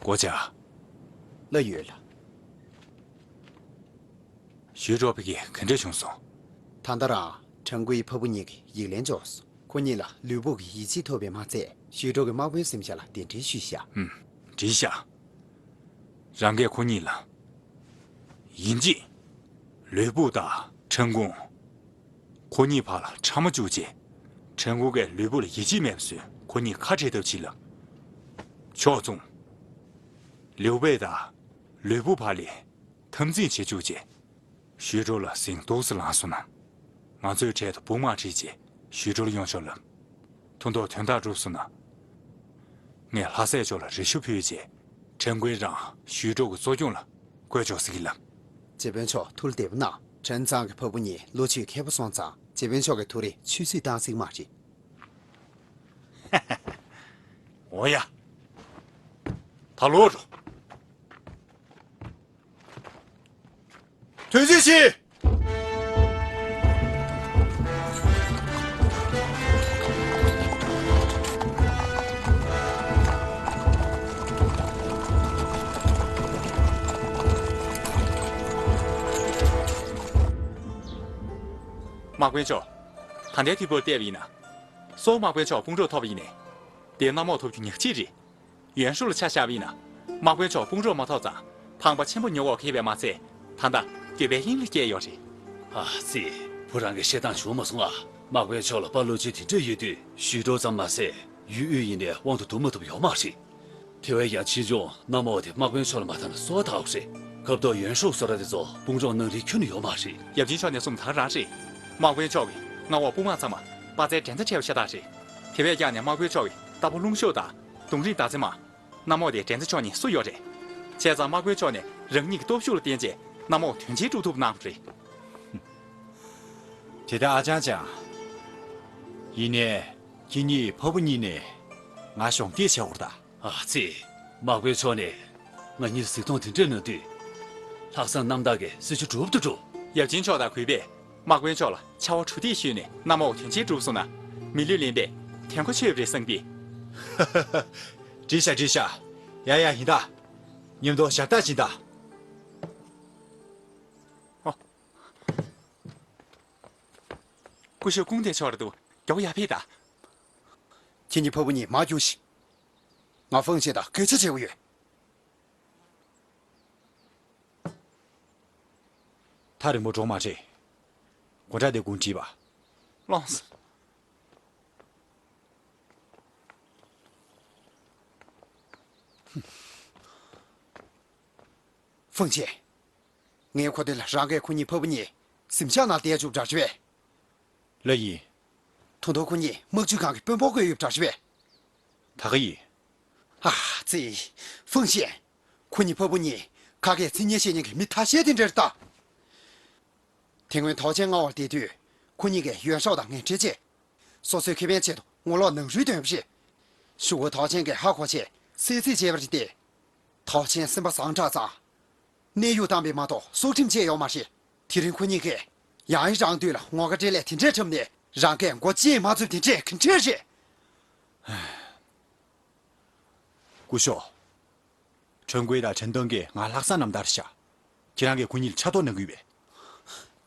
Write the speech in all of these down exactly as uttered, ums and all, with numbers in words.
སྒོ་ལྕགས། ལགས་ཡོད་ལགས། ཞུས་ཀྲོའུ་ཕ་གི་ག་འདྲ་བྱུང་སོང་། ད་ལྟ་རང་ཁྲང་ཀུའི་ཕ་བུ་གཉིས་ཀྱིས་ཡིག་ལན་འབྱོར་སོང་། ཁོ་གཉིས་ལ་ལུས་པོ་གི་ཡིད་ཆེས་ཐོབ་པས་མ་ཚད་ཞུས་ཀྲོའུ་གི་དམག་དཔོན་གཟིམ་ཤག་ལ་གདན་འདྲེན་ཞུས་ཤག་ཨུམ། འགྲིག་ཤག་རང་གིས་ཁོ་གཉིས་ལ། ཡིན་གཅིག་ལུས་པོ་དང་ཁྲང་ཀུང་། ཁོ་གཉིས་བར་ལ་ཁྲ་མ་བཅུག་བྱས། ཁྲང་ཀུང་གིས་ལུས་པོ་ལ་ཡིད་ཆེས་མེད་པ་བཟོས་ཁོ་གཉིས་ཁ་བྲལ་ཐབས་བྱེད་ལབ། ཕྱོགས་མཚུངས། ལིའུ་པེ་དང་ལུས་པོ་བར་ལ་འཐབ་འཛིང་བྱེད་བཅུག་བྱས། ཞུས་ཀྲོའུ་ལ་ཟིང་འདུག་སེ་ལངས་སོང་ན། ང་ཚོའི་གྲལ་དུ་དཔུང་དམག་ཁྲིད་བྱས་ཞུས་ཀྲོའུ་ལ་ཡོང་ཤོག་ལབ། ཐུགས་མདོག་དོན་དག་འགྲུབ་སོང་ན། ངས་ལྷ་སྲས་མཆོག་ལ་རེ་ཞུ་ཕུལ་རྗེས། ཁྲང་ཀུའེ་རང་ཞུས་ཀྲོའུ་གི་གཙོ་སྐྱོང་ལ་བསྐོས་ཆོག་ཟེར་གྱི་ལབ། རྗེ་དཔོན་མཆོག་ཐུགས་ལ་བདེ་པོ་གནང་། ཁྲེན་ཚང་གི་ཕ་བུ་གཉིས་ལོ་ཆེས་མཁས་པོ་སོང་ཙང་རྗེ་དཔོན་མཆོག་གི་ཐུགས་རེ་ཆུད་ཟོས་བཏང་སྲིད་མ་རེད། འོ་ཡ། ད་ལོག་འགྲོ། ཐོན་རྗེས་ཤིག་དམག་དཔོན་མཆོག་ད་ལྟའི་དུས་བབ་བལྟས་པ་ཡིན་ན། སོག་དམག་དཔོན་མཆོག་དཔུང་གྲོགས་ཐོབ་པ་ཡིན་ནའི། དེ་གནམ་འོག་ཐོབ་རྒྱུ་ཉག་གཅིག་རེད། ཡོན་ཧྲུའུ་ལ་ཆ་བཞག་པ་ཡིན་ན། དམག་དཔོན་མཆོག་དཔུང་གྲོགས་མ་ཐོབ་ཙང་ཕངས་པ་ཆེན་པོ་མྱོང་དགོས་ཀྱི་ཡོད་པས་མ་ཚད། ད་ལྟ་འགྱོད་པའི་དབྱིངས་ལ་སྐྱེས་ཡོད་རེད། ཨ་ཙི། བུ་རང་གི་བཤད་སྟངས་བྱུང་མ་སོང་ཨ། དམག་དཔོན་མཆོག་ལ་དཔའ་བློ་ཅན་དེ་འདྲ་ཡོད་དུས་ཞུས་ཀྲོའུ་ཙམ་མ་ཟད་ཡུལ་དབུས་ཡིན་ནའི་དབང་དུ་བསྡུ་མ་ཐུབ་ཡོད་མ་རེད། དེ་བས་ཀྱང་ཕྱིས་འབྱུང་གནམ་འོག་དེ་དམག་དཔོན་མཆོག་ལ་མ་ཐར་ན་གསོལ་བ་བཏབ་རེད། སྐབས་ཐོག་ཡོན་ཧྲུའུ་བཟོ་འདྲ་དེ་ཚོ་དཔུང་གྲོགས་གནང་རིན་ཁྱོན་ནས་ཡོད་མ་རེད། ཡབ་ཆེན་མཆོག་ནས་གསུངས་ད་ག་རང་རེད། དམག་དཔོན་མཆོག་གིས་མངའ་འོག་དཔུང་དམག་ཚང་མ་དཔའ་རྩལ་འགྲན་ཟླ་བྲལ་བ་ཤ་སྟག་རེད། དེ་བས་ཀྱང་ནས་དམག་དཔོན་མཆོག་གིས་རྟ་ཕོ་ལྷུང་ཤོག་དང་རྡུང་རིང་མདའ་རྩེད་མ། གནམ་འོག་དེ་འགྲན་ཟླ་ཕྱོགས་གཉིས་སུ་ཡོད་རེད། བྱས་ཙང་དམག་དཔོན་མཆོག་ནས་རང་ཉིད་ཀྱི་སྟོབས་ཤུགས་ལ་བརྟེན་བྱས་གནམ་འོག་དོན་ཆེན་སྒྲུབ་ཐུབ་གནང་བ་རེད། དེ་ལྟར་ཨ་ཅང་ཅང་། ཡིན་ནའི་ཁྱེད་གཉིས་ཕ་བུ་གཉིས་ནས་ང་གཞོགས་འདེགས་བྱས་འོར་ད། ཨ་ཙི། དམག་དཔོན་མཆོག་ནས་ང་གཉིས་ལ་གཟིགས་མཐོང་དེ་འདྲས་གནང་དུས། ལྷག་བསམ་རྣམ་དག་གིས་སྲིད་ཇུས་འགྲུབ་ཏུ་འགྲོ། ཡབ་ཆེན་མཆོག་དང་གུས་པས་དམག་དཔོན་མཆོག་ལ་ཕྱར་བ་གྲུ་འདེགས་ཞུས་ནས་གནམ་འོག་དོན་ཆེན་སྒྲུབ་སོང་ན། མི་ལུས་ལེན་པའི་དོན་གོ་ཆོད་པ་རེད་བསམ་གི། འགྲིག་ཤག་འགྲིག་ཤག་ཡ་ཡ་ཡིན་ད། མཉམ་དུ་ཞབས་ཏོག་བྱེད་ད། ཨོ། སྐུ་ཞབས་ཀུང་ཏེ་མཆོག་རེད་འདུག་མགྱོགས་པོ་ཡར་ཕེབས་དང་། ཁྱེད་གཉིས་ཕ་བུ་གཉིས་མར་རྒྱུགས་ཤིག་ང་ཧྥང་ཆེན་དང་སྐད་ཆ་བྱེད་དགོས་ཡོད། ཐག་རིང་པོ་འགྲོ་མ་རེད། སྒོ་འགྲམ་དེ་དགོང་དྲིས་པ། ལོངས། ཧྥང་ཆེན། ངས་གོ་དོན་ལ་རང་གིས་ཁོ་གཉིས་ཕ་བུ་གཉིས་གཟིམ་ཤག་ནང་བསྡད་བཅུག་འདྲ་བྱས། ལགས་ཡིན། ད་དུང་ཁོ་གཉིས་དམག་སྤྱི་ཁང་གི་དཔོན་པོར་བསྐོས་ཡོད་འདྲ་བྱས། ད་ག་ཡིན། ཨ་ཙི། ཧྥང་ཆེན། ཁོ་གཉིས་ཕ་བུ་གཉིས་ཁ་སྐད་མཚན་སྙན་བཤད་མཁན་གྱི་མི་ཐ་ཤལ་དེ་འདྲ་རེད་ད། དེ་སྔོན་ཐའོ་ཆན་མངའ་འོག་བསྡད་དུས་ཁོ་གཉིས་ཀྱིས་ཡོན་ཧྲོ་དང་ངན་འབྲེལ་བྱས། སོ་སོའི་ཁེ་ཕན་ཆེད་དུ་ངོ་ལོག་ནང་རུལ་བཏོན་པ་རེད། གཞུག་གུ་ཐའོ་ཆན་གྱིས་ཧ་གོ་བྱས་གསད་རྩིས་བྱས་པ་རེད་དེ། ཐའོ་ཆན་སེམས་པ་བཟང་དྲགས་ཙང་། གནས་དབྱུང་བཏང་པས་མ་གཏོགས་སྲོག་ཁྲིམས་བཅད་ཡོད་མ་རེད། དེ་རིང་ཁོ་གཉིས་ཀས་ཡང་ཨི་རང་དུས་ལ་ངོ་དགའ་སྤྲེལ་ལད་དེ་འདྲས་འཁྲབ་ནས་རང་སྐད་མགོ་ཅིག་མ་ཚོས་དེ་འདྲས་ག་འདྲས་རེད། སྐུ་ཞབས། ཁྲེན་ཀུའེ་དང་ཁྲེན་ཏོང་གིས་ང་ལྷག་བསམ་རྣམ་དག་རེད་ཤག་ཁྱེད་རང་གིས་ཁོ་གཉིས་ལ་ཕྲག་དོག་གནང་གི་ཡོད་པས།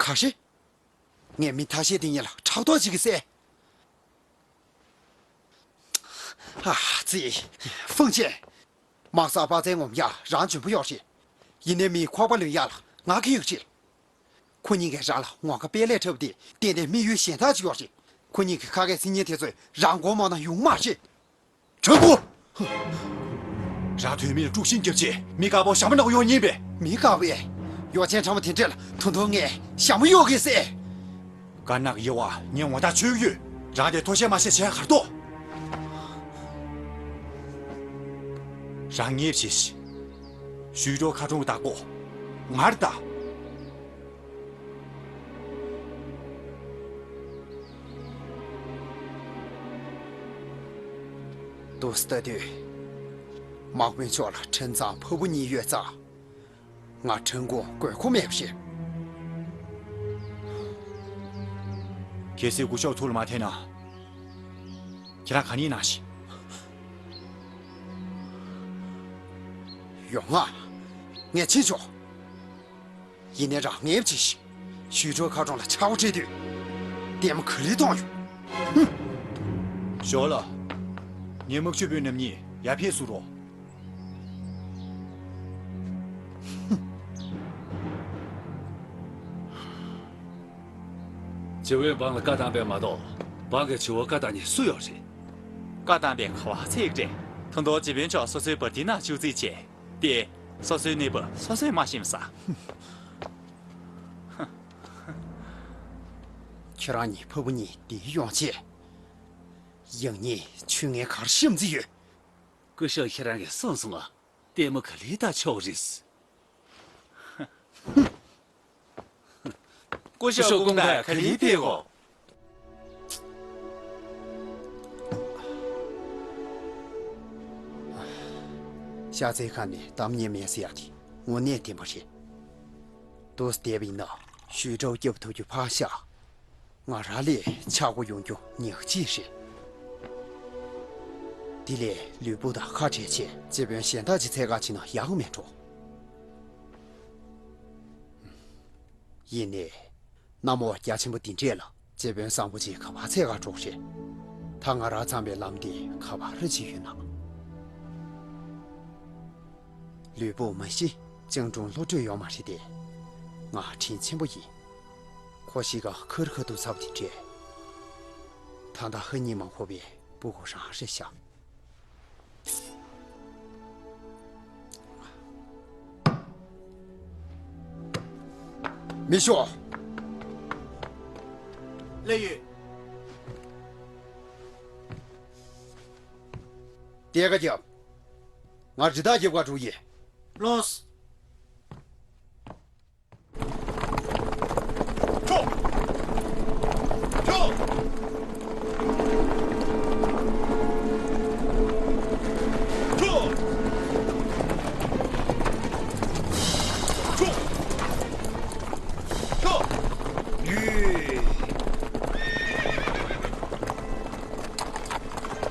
ག་རེ། ངས་མི་ཐ་ཤལ་དེ་གཉིས་ལ་ཕྲག་དོག་བྱེད་ཀྱི་ཟེར། ཨ་ཙི། ཧྥང་ཆེན། དམག་སར་དཔའ་རྩལ་ངོམ་ཡག་རང་འཇོན་པོ་ཡོད་རེད། ཡིན་ནའི་མིའི་ཁོག་པ་ལོན་ཡག་ལ་ང་གི་ཡོད་རེད། ཁོ་གཉིས་ཀས་རང་ལ་ངོ་དགའ་དཔེ་ལས་འཁྲབ་སྟེ་ཏན་ཏན་དམིགས་ཡུལ་གཞན་དག་ཅིག་ཡོད་རེད། ཁོ་གཉིས་ཀྱི་ཁ་སྐད་མཚན་སྙན་དེ་ཚོས་རང་མགོ་རྨོངས་ན་ཡོང་མ་རེད། དྲང་པོ། རང་དོན་མིན་ལ་དཀྲུག་ཤིང་རྒྱབ་བྱས་མི་དཀར་པོ་ཞྭ་མོ་ནག་པོ་ཡོང་ཉེན་པས། མི་དཀར་པོས། ཡོ་ཆེན་ཕྲ་མོ་དེ་འདྲས་ལ་ད་དུང་ངས་ཞྭ་མོ་གཡོག་གི་ཟེར། དཀར་ནག་དབྱེ་བ་ངས་ངོ་ཐག་ཆོད་ཡོད། རང་དེ་ཐོ་ཤལ་མ་ཤལ་བྱས་གར་ཐོག་རང་ངེས་བྱས་ཤིག་ཞུས་ཀྲོའུ་ཁ་གྲོང་གི་བདག་པོ་ང་རེད་ད། དུ་ལྟ་དུས། དམག་དཔོན་མཆོག་ལ་ཁྲེན་ཚང་ཕ་བུ་གཉིས་ཡོད་ཙང་། ང་ཁྲེན་ཀུང་དགོས་མཁོ་མེད་པ་ཞིག་གལ་སྲིད་སྐུ་ཞབས་ཐུགས་ལ་མ་ཐེག་ན། ཁྱེད་རང་ག་ནས་ནང་ཞིག་ཡོང་ང་། ངས་ཕྱིན་ཆོག་ཡིན་ནའི་རང་ངེས་པ་ཅིག་ཞུས་ཀྲོའུ་མཁར་གྲོང་ལ་ཆག་སྒོ་སྤྲད་དུས། ལྟད་མོ་ག་ལེར་གཏོང་ཡོང་། ཞོག་ལ། ངས་དམག་སྤྱི་དཔོན་རྣམ་གཉིས་ཡར་ཕེབས་བཟོ་རོགས། བྱེས་པའི་འབངས་ལ་བཀའ་བཏང་པས་མ་གཏོགས། འབངས་ཀྱིས་བྱེས་པར་བཀའ་བཏང་མཁན་སུ་ཡོད་རེད། བཀའ་བཏང་པའི་ག་བ་ཚིག་རེད། ད་དུང་བྱེས་པའི་མཆོག་སོ་སོའི་འབར་མདེལ་ནང་བཅུག་རྩིས་བྱས། དེ། སོ་སོའི་ནུས་པ་སོ་སོས་མ་ཤེས་ས། ཁྱེད་རང་གཉིས་ཕ་བུ་གཉིས་འདིར་ཡོང་ཆེད། ཡང་སྙིང་ཆུ་ངས་གར་ཤམ་རྩིས་ཡོད། སྐུ་ཞབས་ཁྱེད་རང་གིས་གསུངས་སོང་ང་། ལྟད་མོ་ག་ལེར་ལྟ་ཆོག་རེད། སྐུ་ཞབས་སྐུ་ཞབས་དགོངས་དག་ག་ལེར་ཕེབས་གོ། ཤ་ཚའི་ཁ་ནས་གཏམ་སྙན་མེད་ཟེར་ཡག་དེ་དངོས་གནས་བདེན་པ་རེད། འདུག་སེ་བསྡད་པ་ཡིན་ན་ཞུས་ཀྲོའུ་སྐྱོབ་ཐུབ་རྒྱུ་ཕར་བཞག་ང་རང་ལ་ཆག་སྒོ་ཡོང་རྒྱུ་ཉག་གཅིག་རེད། དེ་ལས་ལུས་པོ་དང་ཁ་བྲལ་བྱས་བྱེས་པའི་གཞན་དག་ཅིག་འཚོལ་ག་ཕྱིན་ན་ཡག་མེད་འགྲོ། ཡིན་ནའི། གནམ་འོག་རྒྱ་ཆེན་པོ་འདི་འདྲས་ལ་བྱེས་པའི་བཟང་པོ་ཅིག་ག་པར་འཚོལ་ག་འགྲོ་རེད། ད་ང་རང་འཚམས་པའི་ལམ་འདི་ག་པར་ཅིག་ཡོད་ན། ལུས་པོ་མ་གཞི་སྤྱང་གྲུང་བློ་གྲོས་ཡོད་མ་རེད་དེ། ང་དྲིན་ཆེན་པོ་ཡིན། ཁོ་གཤིས་ཀ་ཁུར་ཁ་ཐུག་ཚ་པོ་དེ་འདྲས། ད་ལྟ་ཧ་ཉི་མ་ཕོ་བའི་སྤུ་གུ་རང་རེད་ཤག་མི་ཤོག་ལས་ཡོད། དེ་ག་རྒྱབ། ང་རི་དྭགས་རྒྱབ་ག་འགྲོ་ཡིན། ལོས།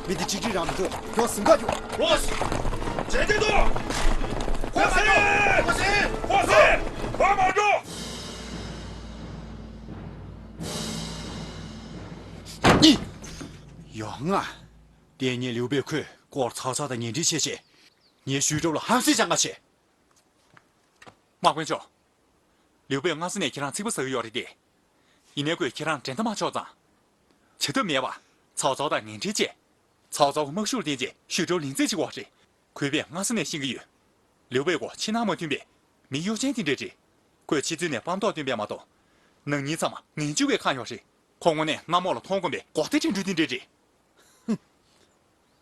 མི་འདི་ཁྲིག་ཁྲིག་རང་མི་འདུག་ཁྱོད་ཟིང་ག་རྒྱུག་ལོས། བྱས་ཏེ་འདུག་ཁོ་སེ། ཁོ་སེ། ཁོ་སེ། ཁོ་མ་འགྲོ། ཡོང་ང་། དེ་ངས་ལིའུ་པེ་ཁོའི་སྐོར་ཚགས་ཚགས་དང་ཉེ་འབྲེལ་བྱས་བྱས། ངས་ཞུས་ཀྲོའུ་ལ་ཧམ་སེམས་བཅང་ག་བྱས། དམག་དཔོན་མཆོག་ལིའུ་པེ་སྔ་ས་ནས་ཁྱེད་རང་ཚིག་པ་ཟ་གི་ཡོད་རེད་དེ། ཡིན་ནའི་ཁོས་ཁྱེད་རང་འགྲན་ཟླ་མ་ཆོག་ཙང་། བྱ་ཐབས་མེད་པ། ཚའོ་ཚའོ་དང་ངན་འབྲེལ་བྱས། ཚའོ་ཚའོ་གི་དམག་ཤུགས་ལ་བརྟེན་བྱས་ཞུས་ཀྲོའུ་ལིང་རྩེད་བྱེད་ཀྱི་ཡོད་རེད། ཁོས་དཔེ་སྔ་ས་ནས་ཤེས་ཀྱི་ཡོད། ལིའུ་པེ་ཁོ་ཕྱི་ནང་མ་མཐུན་པའི་མི་གཡོ་ཅན་དེ་འདྲས་རེད། ཁོས་ཕྱི་ཚུལ་ནས་སྤམ་མདོག་སྟོན་པས་མ་གཏོགས། ནང་ཉིད་ཚང་མ་ངན་ཇུས་ཀྱིས་ཁེངས་ཡོད་རེད། ཁོ་དངོས་གནས་གནམ་འོག་ལ་མཐོང་དཀོན་པའི་མགོ་ཐེ་ཁྲིན་ཀྲུའུ་དེ་འདྲས་རེད།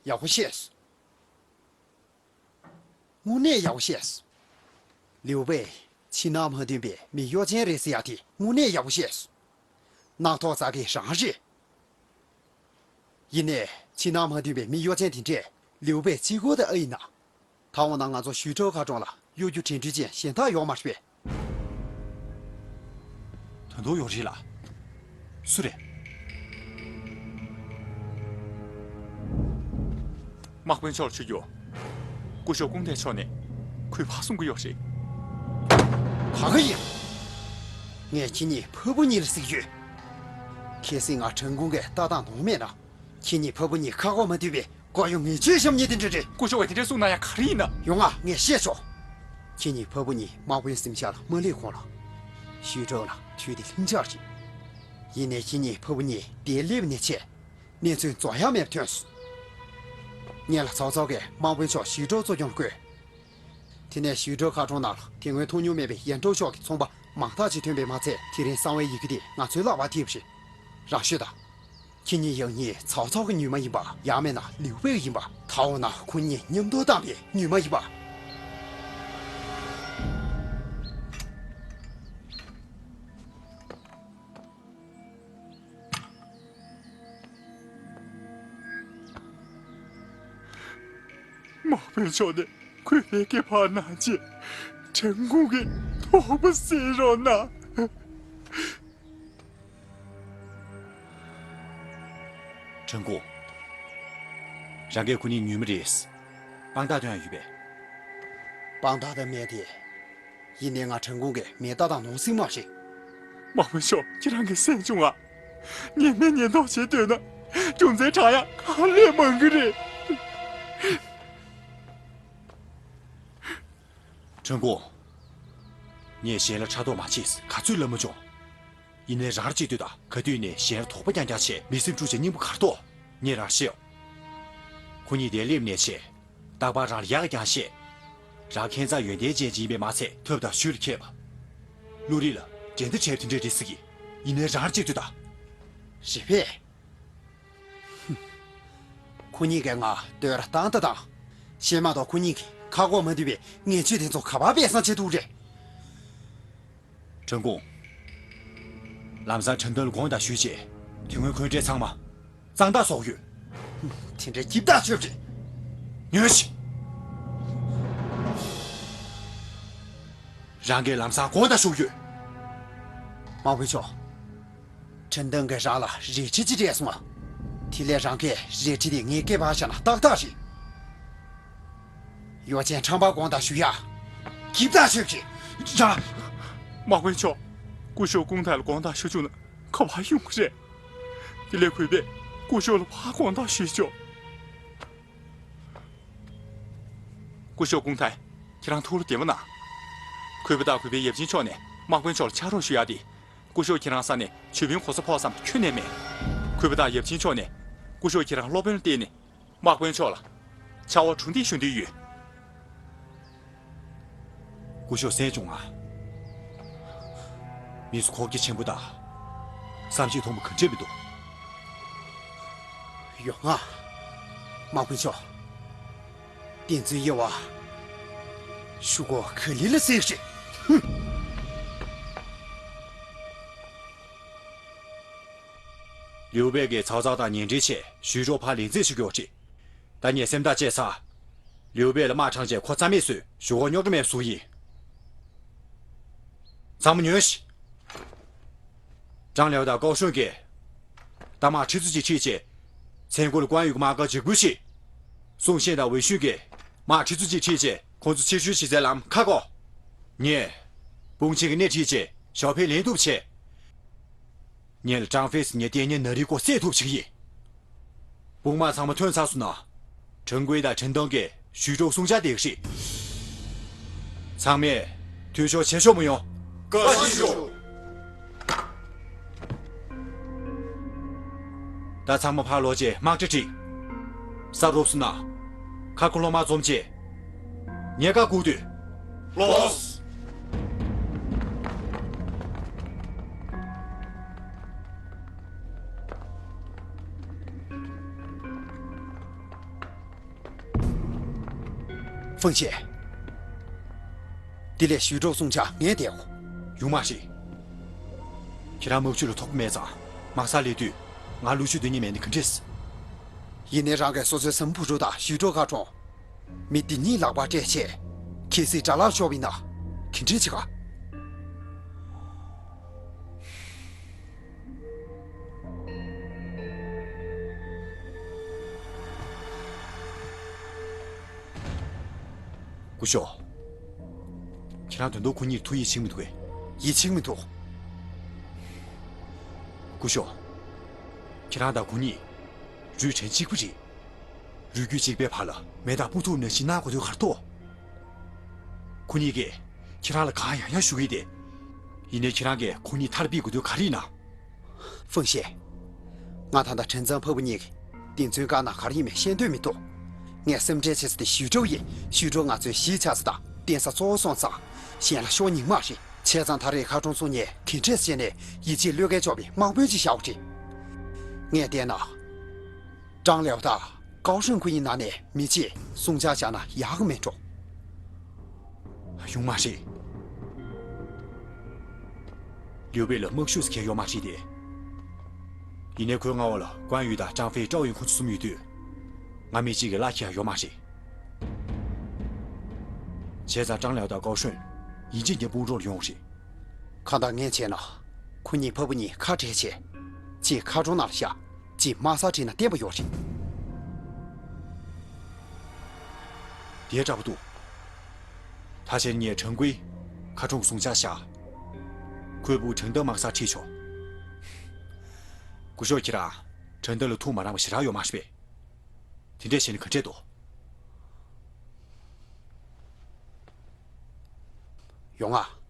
ཡག་པོ་བཤད་སོང་། དངོས་གནས་ཡག་པོ་བཤད་སོང་། ལིའུ་པེ་ཕྱི་ནང་མ་མཐུན་པའི་མི་གཡོ་ཅན་རེད་ཟེར་ཡག་དེ་དངོས་གནས་ཡག་པོ་བཤད་སོང་། རྣག་ཐོག་བཙག་མཁན་རང་རེད། ཡིན་ནའི་ཕྱི་ནང་མ་མཐུན་པའི་མི་གཡོ་ཅན་དེ་འདྲས་ལིའུ་པེ་གཅིག་པོ་དེ་ཨེ་ཡིན་ན། ད་འོ་ན་ང་ཚོ་ཞུས་ཀྲོའུ་མཁར་གྲོང་ལ་གཡོ་སྒྱུ་དྲན་འཕྲུལ་ཅན་གཞན་དག་ཡོད་མ་རེད་པས། དོན་དུ་ཡོད་རེད་ལ། སུ་རེད། དམག་དཔོན་མཆོག་ལ་ཞུ་རྒྱུ། སྐུ་ཞབས་ཀུང་ཐེ་མཆོག་ནས་ཁོས་ཕར་གསུང་གི་ཡོད་རེད། ག་ག་ཡིན། ངས་ཁྱེད་གཉིས་ཕ་བུ་གཉིས་ལ་གཟིགས་ཡོད། གལ་སྲིད་ང་ཁྲིན་ཀུང་གི་ལྟ་སྟངས་ནོར་མེད་ན། ཁྱེད་གཉིས་ཕ་བུ་གཉིས་ཁ་ཁོག་མ་མཐུན་པའི་མགོ་གཡོག་ངན་ཇུས་བཤམས་མཁན་དེ་འདྲ་རེད། སྐུ་ཞབས་ཀྱིས་དེ་འདྲ་གསུངས་ན་ཡང་ག་རེ་ཡིན་ན། ཡོང་ང་ངས་བཤད་ཆོག་ཁྱེད་གཉིས་ཕ་བུ་གཉིས་དམག་དཔོན་གཟིམ་ཤག་ལ་མ་སླེབས་གོང་ལ། ཞུས་ཀྲོའུ་ལ་དུས་དེ་ལྷིང་འཇགས་རེད། ཡིན་ནའི་ཁྱེད་གཉིས་ཕ་བུ་གཉིས་འདིར་སླེབས་ནས་བྱས། གནས་ཚུལ་རྫོགས་ཡག་མེད་པ་ཐོན་སོང་། ངེད་ལ་ཚའོ་ཚའོ་གིས་དམག་དཔོན་མཆོག་ཞུས་ཀྲོའུ་གཙོ་སྐྱོང་བསྐོས། དེ་ནས་ཞུས་ཀྲོའུ་མཁར་གྲོང་ནང་ལ་དེ་སྔོན་མཐོང་མྱོང་མེད་པའི་ཡན་ཀྲོའུ་ཤོག་གི་ཚོང་པ་མང་དག་ཅིག་ཐོན་པས་མ་ཚད། དེ་རིང་གསང་བའི་ཡི་གེ་དེ་ང་ཚོའི་ལག་པར་ཐེབས་པ་རེད། རང་ཤོད་དང་། ཁྱེད་གཉིས་ཡང་སྙིང་ཚའོ་ཚའོ་གི་ཉུལ་མ་ཡིན་པ། ཡང་མིན་ན་ལིའུ་པེ་གི་ཡིན་པ། ད་འོ་ན་ཁོ་གཉིས་མཉམ་དུ་བཏང་བའི་ཉུལ་མ་ཡིན་པ། དམག་དཔོན་མཆོག་ནས་ཁོའི་ལས་ཀའི་བར་གནང་རྗེས། ཁྲིན་ཀུང་གི་དོགས་པ་སེལ་རོགས་གནང་། ཁྲིན་ཀུང་། རང་གིས་ཁོ་གཉིས་ཉུལ་མ་རེད། དཔང་རྟགས་དོན་ཡང་ཡོད་པས། དཔང་རྟགས་དེ་མེད་དེ། ཡིན་ནའི་ང་ཁྲིན་ཀུང་གི་མེ་རྟ་དང་ནོར་སྲིད་མ་རེད། དམག་དཔོན་མཆོག་ཁྱེད་རང་གིས་གསན་བྱུང་ང་། ཉེས་མེད་ཉེས་རྟོག་བྱེད་འདོད་ན། རྒྱུ་མཚན་དྲང་ཡག་གང་ལས་མང་གི་རེད། ཁྲིན་ཀུང་། ངས་གཞན་ལ་ཕྲག་དོག་མ་བྱེད་ཟེར་ག་ཚོད་ལབ་མ་བྱུང་། ཡིན་ནའི་རང་གཅིག་ལྟོས་དང་། ག་དུས་ནས་གཞན་ལ་དོགས་པ་རྐྱང་རྐྱང་བྱས། མི་སེམས་འཁྲུག་བྱས་སྙིང་པོ་གར་གཏོགས། ངས་རང་ཤེས། ཁོ་གཉིས་དེར་སླེབས་ནས་བྱས། རྟག་པར་རང་ལ་ཡག་རྐྱང་བཤད། རང་ཁྱད་མཚར་ཡོན་ཏན་ཅན་ཅིག་ཡིན་པས་མ་ཚད། ཐབས་དང་ཤུགས་ལ་མཁས་པ། བློ་རིག་ལ་འགྲན་ཟླ་བྲལ་བ་དེ་འདྲ་རེད་ཟེར་གི། ཡིན་ནའི་རང་གཅིག་ལྟོས་དང་། རེད་པས། ཁོ་གཉིས་ཀས་ང་བསྟོད་ར་བཏང་ད་དང་། བཤད་མ་གཏོགས་ཁོ་གཉིས་ཀྱིས་ཁ་གོ་མ་འདུས་པའི་ངན་སྤྱོད་དེ་ཚོ་ག་པར་སྦས་གསང་བྱེད་ཐུབ་རེད། ཁྲིན་ཀུང་། ལམ་སང་ཁྲིན་ཏུང་ལ་དགོངས་དག་ཞུས་རྗེས། དེ་སྔོན་འཁོན་འཕྲད་ཚང་མ་གཙང་དག་བཟོ་གི་ཡོད། དེ་འདྲའི་སྐྱིད་ཐག་ཆོད་རེད། ཉོན་ཞིག་རང་གིས་ལམ་སང་དགོངས་དག་ཞུ་གི་ཡོད། དམག་དཔོན་མཆོག་ཁྲིན་ཏུང་གིས་རང་ལ་རལ་གྲི་ཅིག་སྤྲད་སོང་ང་། དེ་ལས་རང་གིས་རལ་གྲི་དེ་ངའི་སྐེད་པར་བཞག་ན་ཏག་ཏག་རེད། ཡོ་ཅན་ཁྲང་པ་དགོངས་དག་ཞུ་ཡ། སྐྱིད་ཐག་ཆོད་ཀྱི། རང་། དམག་དཔོན་མཆོག་སྐུ་ཞབས་ཀུང་ཐའེ་ལ་དགོངས་དག་ཞུ་བཅུག་ན་ག་པར་ཡོང་གི་རེད། དེ་ལས་གུས་པས་སྐུ་ཞབས་ལ་ཕར་དགོངས་དག་ཞུས་ཆོག་སྐུ་ཞབས་ཀུང་ཐའེ། ཁྱེད་རང་ཐུགས་ལ་བདེ་བ་གནང་། གུས་པ་དང་གུས་པའི་ཡབ་ཆེན་མཆོག་ནས་དམག་དཔོན་མཆོག་ལ་ཕྱག་རོགས་ཞུ་ཡ་དེ། སྐུ་ཞབས་ཁྱེད་རང་ས་ནས་ཇོ་བོའི་གོ་ས་ཕོག་བསམ་ཁྱོན་ནས་མེད། གུས་པ་དང་ཡབ་ཆེན་མཆོག་ནས་སྐུ་ཞབས་ཁྱེད་རང་སློབ་དཔོན་ལ་བརྟེན་ནས། དམག་དཔོན་མཆོག་ལ་ཕྱག་དབང་གྲུ་འདེགས་ཞུ་འདོད་ཡོད། སྐུ་ཞབས་གསན་བྱུང་ང་། མི་ཚོ་ཁོག་རྒྱ་ཆེན་པོ་དང་། བསམ་ཤེས་ཐོན་པོ་ག་འདྲས་མི་འདུག་ཡོང་ང་། དམག་དཔོན་མཆོག་བསྟན་འཛིན་ཡེ་བ། ཞུ་སྒོ་ག་ལེ་ལ་གཟིགས་རེད། ཧུམ། ལིའུ་པེ་གིས་ཚ་ཚ་དང་ཉེ་འབྲེལ་བྱས། ཞུས་ཀྲོའུ་ཕར་ལེན་རྩིས་ཞུ་གི་ཡོད་རེད། ད་ངས་སེམས་ཐག་བཅད་ཚར། ལིའུ་པེ་ལ་དམག་དྲངས་རྗེས་ཁོ་རྩ་མེད་བཟོས། ཞུ་སྒོ་རྙོག་དྲ་མེད་པ་བཟོ་གི་ཡིན། ཚང་མ་ཉོན་ཞིག་ཀྲང་ལེའོ་དང་ཀའོ་ཧྲུན་གྱིས་ད་དམག་ཁྲི་ཚོ་གཅིག་ཁྲིད་རྗེས། མཚན་གུ་ལ་ཀོང་ཡུས་ཀྱི་དམག་སྒར་འཇབ་རྒོལ་བྱེད། སུང་ཤེན་དང་ཝེ་ཤུན་གྱིས་དམག་ཁྲི་ཚོ་གཅིག་ཁྲིད་རྗེས་ཁོང་ཚོ་ཕྱིར་བཤོལ་བྱེད་སའི་ལམ་ཁ་བསྐོར། ངས་དཔུང་ཆེན་གྱི་སྣེ་ཁྲིད་རྗེས་ཞའོ་ཕེ་ལེན་ཐུབ་བྱེད། ངས་ལ་ཀྲང་ཧྥེ་སི་ཉེ་ལྟས་ངན་ནག་རིལ་སྐོར་བསད་ཐུབ་བྱེད་ཀྱི་ཡིན། དཔུང་དམག་ཚང་མ་ཐོན་ཚར་སོང་ན། ཁྲིན་ཀུའེ་དང་ཁྲིན་ཏུང་གིས་ཞུས་ཀྲོའུ་སྲུང་བྱ་བསྡད་ཀྱི་རེད། ཚང་མས་འཐུས་ཤོར་བྱེད་ཆོག་མི་ཡོང་། བཀའ་དྲིན་ཆེ། ད་ཚང་མ་ཕར་ལོག་རྗེས་དམག་གྲ་སྒྲིག་ས་རུབ་སོང་ན། ཁ་ཁོ་སློབ་མ་འཛོམས་རྗེས། ཉེན་ཁ་སྒུག་སྡོད། ལོས། ཧྥང་ཞེ། དེ་ལས་ཞུས་ཀྲོའུ་སྲུང་བྱ་ངས་བསྡད་འོ། ཡོང་མ་རེད། ཁྱེད་རང་དམག་ཇུས་ལ་དོགས་པ་མེད་ཙང་། དམག་སར་སླེབས་དུས་ང་ལུག་ཤུགས་འདོན་ཉེན་མེད་ནི་ག་འདྲས། ཡིན་ནའི་རང་གིས་སོ་སོའི་སམ་བུ་ཕྲུག་དང་ཞུས་ཀྲོའུ་ཁ་གྲོང་། མི་འདི་གཉིས་ལག་པར་སྤྲད་བྱས། གལ་སྲིད་དགྲ་ལག་ཤོར་བ་ཡིན་ན། ག་འདྲས་བྱེད་ག་སྐུ་ཞབས། ཁྱེད་རང་དོན་དུ་ཁོ་གཉིས་ཐུགས་ཡིད་ཆེས་མི་འདུག་གས། ཡིད་ཆེས་མི་འདུག་སྐུ་ཞབས། ཁྱེད་རང་དང་ཁོ་གཉིས་རུས་ཕྲན་གཅིག་པ་རེད། རུས་རྒྱུད་གཅིག་པའི་བར་ལ་མེ་དང་སྤུ་ཐུག་ནང་བཞིན་གནང་དགོས་དོན་ག་རེ་འདུག་ཁོ་གཉིས་ཀྱིས་ཁྱེད་རང་ལ་གང་ཡང་ཡང་ཞུ་གི་ཡིན་ཏེ། ཡིན་ནའི་ཁྱེད་རང་གིས་ཁོ་གཉིས་མཐར་ཕུད་དགོས་དོན་ག་རེ་ཡིན་ན། ཧྥང་ཞེ། ང་དང་དང་ཁྲིན་ཙང་ཕ་བུ་གཉིས་ཀྱིས་གདེང་ཚོད་བཀག་ན་ག་རེ་ཡིན་མིན་ཤེས་འདོད་མི་འདུག་ངས་སེམས་ཁྲལ་བྱེད་ས་དེ་ཞུས་ཀྲོའུ་ཡིན། ཞུས་ཀྲོའུ་ང་ཚོའི་གཞིས་ཆགས་ས་དང་བརྟེན་ས་གཙོ་བོ་སོང་ཙང་། གཞན་ལ་ཤོར་སྙིང་མ་རེད། བྱས་ཙང་ད་རེས་ཁ་གྲོང་ཚོ་ནས་ག་འདྲས་བྱས་ནས་ཡིད་ཆེས་བློས་འགེལ་ཆོག་པའི་དམག་དཔོན་ཅིག་བཞག་པ་རེད། ངས་བལྟས་ན། ཀྲང་ལེའོ་དང་ཀའོ་ཧྲུན་ཁོ་གཉིས་ནང་ནས་མི་གཅིག་སྲུང་བྱ་བཞག་ན་ཡག་གི་མེད་འགྲོ། ཡོང་མ་རེད། ལིའུ་པེ་ལ་དམག་ཤུགས་སུ་ཁེལ་ཡོད་མ་རེད་དེ། ཡིན་ནའི་ཁོའི་མངའ་འོག་ལ་ཀོང་ཡུས་དང་ཀྲང་ཧྥེ་ཀྲའོ་ཡིན་ཁོ་ཚོ་གསུམ་ཡོད་དུས། ང་མི་གཅིག་གིས་གླ་ཁེལ་ཡ་ཡོད་མ་རེད། བྱས་ཙང་ཀྲང་ལེའོ་དང་ཀའོ་ཧྲུན་ཡིན་གཅིག་མིན་གཅིག་དཔུང་གྲོགས་ལ་ཡོང་རེད། གང་ལྟར་ངས་བྱས་ན། ཁོ་གཉིས་ཕ་བུ་གཉིས་ཁ་བྲལ་བྱས། གཅིག་ཁ་གྲོང་ནང་ལ་བཞག་གཅིག་དམག་སར་ཁྲིད་ན་བརྟན་པོ་ཡོད་རེད། དེ་འདྲ་པོ་འདུག་ཕལ་ཆེར་ངས་ཁྲང་ཀུའི་མཁར་གྲོང་གི་སྲུང་བྱ་བཞག་ཁོའི་བུ་ཁྲང་ཏེ་དམག་སར་ཁྲིད་ཆོག་སྐུ་ཞབས་ཁྱེད་རང་ཁྲང་ཏེ་ལ་ཐུགས་མ་རངས་པ་ཞེ་དྲག་ཡོད་མ་རེད་པས། དེ་འདྲས་བྱས་ན་ག་འདྲས་འདུག་ཡོང་ང་།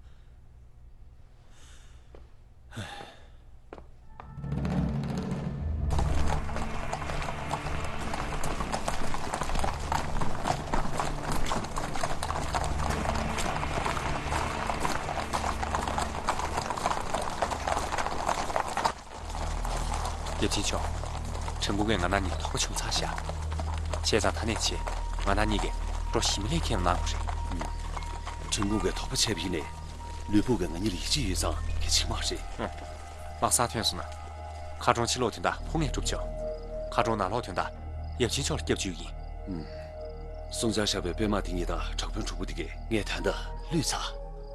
ཡབ་ཆེན་མཆོག་ཁྲང་ཀུའི་ང་རང་གཉིས་ཀྱི་དོགས་པ་བྱུང་ཚར་བཞག་བྱས་ཙང་ད་ནས་བྱས་ང་རང་གཉིས་ཀྱིས་འགྲོ་གཞི་མེད་ལས་ཁྱེད་ལ་གནང་དགོས་རེད། ཁྲང་ཀུའི་དོགས་པ་བྱས་པ་ཡིན་ནའི། ལུས་པོ་གིས་ང་གཉིས་ལ་ཡིད་ཆེས་ཡོད་ཙང་གལ་ཆེ་མ་རེད། ཨང་། དམག་སར་ཐོན་སོང་ན། མཁར་གྲོང་ཕྱི་ལོགས་དོན་དག་ཕོ་ངས་སྒྲུབ་ཆོག་མཁར་གྲོང་ནང་ལོགས་དོན་དག་ཡབ་ཆེན་མཆོག་ལ་སྐྱབས་བཅོལ་ཡིན། ཨུམ། སྲུང་བྱར་བཞག་པའི་དཔོན་དམག་དེ་གཉིས་དང་དྲག་དཔོན་དྲུག་པོ་དེ་གས་ངས་ད་ལྟ་བསླུས་ཚར།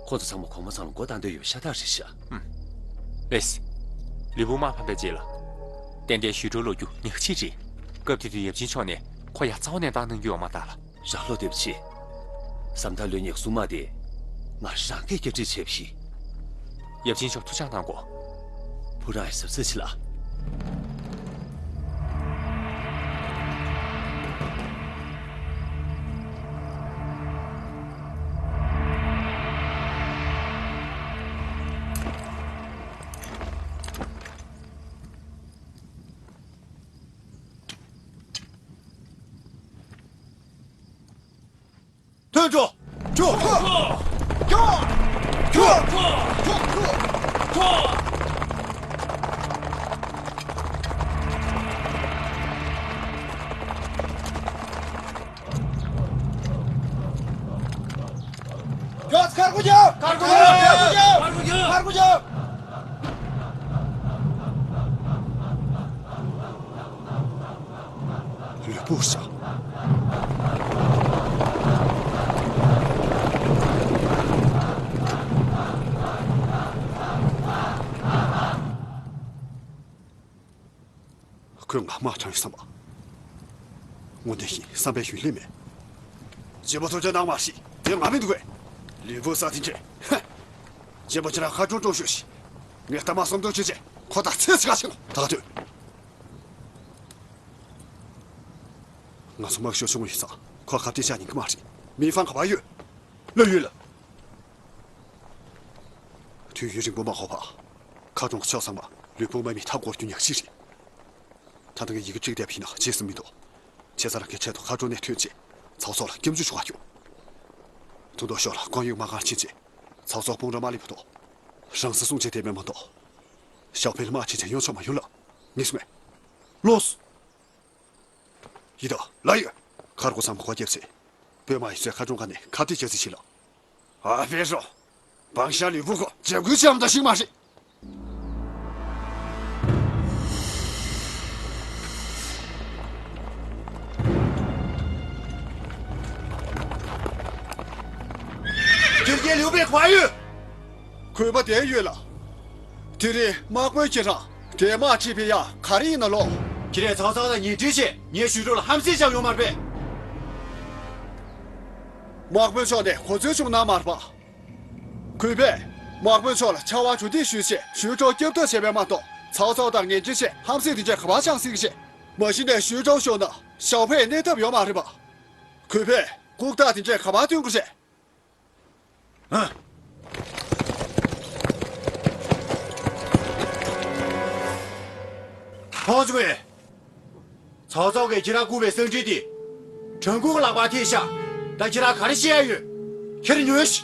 ཁོ་ཚོ་ཚང་མ་གོང་མ་ཚང་ལ་མགོ་བཏགས་འདོད་ཡོད་པ་ཤ་སྟག་རེད་ཤག་ཨུམ། ལེས། ལུས་པོ་དམག་ཕམ་པའི་རྗེས་ལ། ཏན་ཏན་ཞུས་ཀྲོའུ་ལོག་རྒྱུ་ཉག་གཅིག་རེད། སྐབས་དེ་དུས་ཡབ་ཆེན་མཆོག་ནས་ཁོ་ཡར་རྩ་བ་ནས་བཏང་གནང་རྒྱུ་ཡོད་མ་རེད་ལ། རང་བློ་བདེ་པོ་བྱེད། ཟམ་ཐག་ལོ་གཉིས་སྲུང་དམག་དེ་ང་རང་གིས་བསྐྱར་སྒྲིག་བྱས་པ་ཡིན། ཡབ་ཆེན་མཆོག་ཐུགས་ཅག་གནང་གོ། བུ་རང་ཡང་གཟབ་གཟབ་བྱེད་ལ། ཐོན་འགྲོ། འགྲོ། འགྲོ། འགྲོ། འགྲོ། ཡོད། མཁར་སྒོ་རྒྱབ། མཁར་སྒོ་རྒྱབ། མཁར་སྒོ་རྒྱབ། མཁར་སྒོ་རྒྱབ། ལུས་པོ་བཞག་ཁོས་ང་དམག་དྲངས་ཡོད་བསམ་པ། དངོས་གནས་ཤིང་བསམ་པའི་ཡུན་ལས་མེད། གཅེན་པོ་ཐུགས་རྗེ་གནང་མ་ཤིག་དེ་ང་མི་འདུག་གས། ལུས་པོ་ས་དེ་འདྲས། ཧ། གཅེན་པོ་ཁྱེད་རང་མཁར་གྲོང་སྲུང་ཤོག་ཤིག་ངས་རྟ་དམག་སུམ་སྟོང་ཁྲིད་བྱས་ཁོ་དང་ཚེ་ཕྱི་ག་ཕྱིན་ནོ། ད་ག་དུས། ང་ཚོ་དམག་ཤོག་ཆུང་ངུ་ཡིན་ཙང་ཁོ་ཁ་གཏད་བཅག་ཉན་གི་མ་རེད། མི་ཕང་ག་པར་ཡོད། ལོས་ཡོད་ལ། དུས་ཡུན་རིང་པོ་མ་འགོར་བར། མཁར་གྲོང་གི་ཕྱོགས་ཚང་མ་ལུས་པོ་དམག་མིས་མཐའ་བསྐོར་རྒྱུ་ཉག་གཅིག་རེད། ད་ལྟ་ངས་ཡི་གེ་བྲིས་བསྡད་པ་ཡིན་ན་རྗེས་སུ་མི་འདུག་བྱས་ཙང་རང་གིས་འཕྲལ་དུ་མཁར་གྲོང་ནས་ཐོན་རྗེས་ཚའོ་ཚའོ་ལ་སྐྱབས་འཇུག་ཞུ་གར་རྒྱུགས། ཐུང་ཐོག་ཤོག་ལ་ཀོང་ཡུག་དམག་སྒར་ཕྱིན་རྗེས་ཚའོ་ཚའོ་དཔུང་རོགས་མ་སླེབས་པ་དང་། རང་སྲིད་སྲུང་བྱས་བསྡད་པས་མ་གཏོགས། ཞའོ་ཕེ་ལ་དམག་ཕྱིན་རྗེས་གཡོལ་ཆོག་མ་ཡོང་ལ། ངས་གསུངས་མེད། ལོས། ཡི་དྭགས་ལ་ཡོད། མཁར་སྒོ་ཚང་མ་སྒོ་བརྒྱབ་ཚེ། དཔོན་དམག་ཡིན་ཚོས་མཁར་གྲོང་ཁ་ནས་ཁ་གཏད་བཅག་རྩིས་བྱེད་ལ། ཨ་ཕའི་རོ། བང་ཤ་ལུས་པོ་ཁོ་འཇབ་རྒོལ་བྱས་མ་གཏོགས་ཤི་གི་མ་རེད། ཁྱེད་ཀྱིས་ལུས་པོ་ག་པར་ཡོད། གུས་པ་དེ་ཡོད་ལ། དེ་རིང་དམག་དཔོན་ཁྱེད་རང་དེ་དམག་ཁྲིད་པའི་ཡ་ག་རེ་ཡིན་ན་ལོ། ཁྱེད་རས་ཚའོ་ཚའོ་དང་ཉེ་འབྲེལ་བྱས་ངས་ཞུས་ཀྲོའུ་ལ་ཧམ་སེམས་བཞག་ཡོད་མ་རེད་པས། དམག་དཔོན་མཆོག་ནས་གོ་འཛོལ་བྱུང་ན་མ་རེད་པ། གུས་པས་དམག་དཔོན་མཆོག་ལ་ཕྱག་དབང་གྲོས་འདེབས་ཞུས་བྱས་ཞུས་ཀྲོའུ་སྐྱོབ་ཐབས་བྱས་པས་མ་གཏོགས་ཚའོ་ཚའོ་དང་ངེ་འབྲེལ་བྱས་ཧམ་སེམས་དེ་འདྲས་ག་པར་བཅངས་སྲིད་ཀྱི་རེད། མ་གཞི་ནས་ཞུས་ཀྲོའུ་ཤོར་ན་ཞའོ་ཕེ་གནས་ཐབས་ཡོད་མ་རེད་པ། གུས་པས་ལྐུགས་རྟགས་དེ་འདྲས་ག་པར་སྟོན་དགོས་རེད། ཧ། ཁོང་ཚོས། ཚའོ་ཚའོ་གིས་ཁྱེད་རང་བཀུག་པའི་གསང་འཕྲིན་དེ། ཁྲང་ཀུའུ་ལག་པར་ཐེབས་ཤག་ད་ཁྱེད་རང་ག་རེ་བཤད་ཡ་ཡོད། ཁྱེད་རང་ཉོན་ཞིག་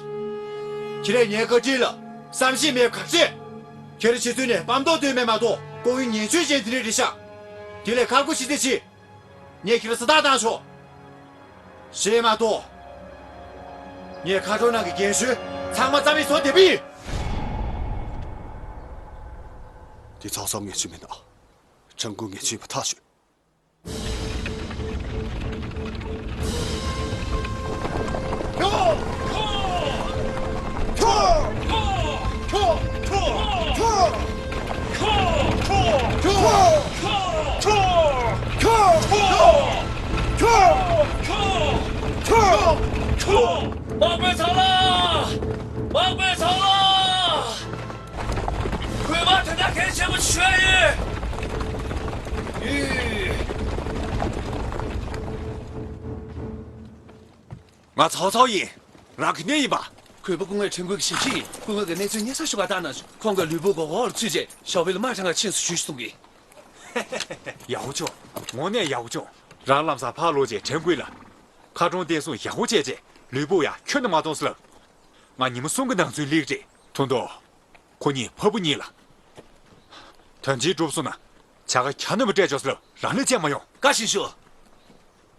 ཁྱེད་རང་ངའི་བཀའ་དྲིན་ལ་བསམ་ཤེས་མེད་པ་ག་རེ་བྱས། ཁྱེད་རང་ཕྱི་ཚུལ་ནས་སྤམ་མདོག་སྟོན་མེད་མ་གཏོགས་ལྐོག་གཡུ་ངན་སྤྱོད་ཅན་དེ་འདྲས་རེད་ཤག་དེ་ལས་ཁག་པོ་ཞིག་ཙམ་བྱེད། ངས་ཁྱེད་རང་ས་རྟགས་བཏང་ཆོག་རེད་མ་གཏོགས། ངས་མཁར་གྲོང་ནང་གི་རྒན་གཞོན་ཚང་མ་རྩ་མེད་བཟོ་བསྡད་པ་ཡིན། འདི་ཚོ་ཚང་མ་ངན་སྤྱོད་མིན་ན། ཁྲང་ཀུའུ་ངན་སྤྱོད་ཡིན་པ་ཐག་ཆོད། དམག་དཔོན་ཚང་ལ། ཆོས་ཡོད། ང་ཚའོ་ཚའོ་ཡིན། རང་གི་གནས་ཡིན་པ། གུས་པ་སྐུ་ངོ་ཁྲེང་ཀུའེ་གི་ཞབས་ཕྱི་ཡིན། སྐུ་ངོ་གི་གནས་ཚུལ་སྙན་སེང་ཞུ་ག་བཏང་གནང་བྱུང་། ཁོང་གིས་ལུས་པོ་མགོ་སྐོར་ལ་ཚུད་རྗེས་ཞའོ་ཝེ་ལ་དམག་དྲངས་ག་ཕྱིན་སོང་ཞུས་སོང་གི། ཡག་པོ་བྱུང་། དངོས་གནས་ཡག་པོ་བྱུང་། རང་ལམ་སང་ཕར་ལོག་རྗེས་ཁྲེང་ཀུའེ་ལ། མཁར་གྲོང་བསྟན་སྲུང་ཡག་པོ་བྱས་རྗེས་ལུས་པོ་ཡང་ཁྱོན་ནས་མ་གཏོང་ཟེར་ལབ། ང་ཉི་མ་གསུམ་གྱི་ནང་ཚུན་སླེབས་རེད། ཐུང་ཐུང་། ཁོ་གཉིས་ཕ་བུ་གཉིས་ལ། དོན་ཆེན་འགྲུབ་སོང་ན། བྱ་དགའ་གྱ་ནོམ་པ་སྤྲད་ཆོག་ཟེར་ལབ། རང་ལས་བཅད་མ་ཡོང་། བཀའ་བཞིན་ཞུ།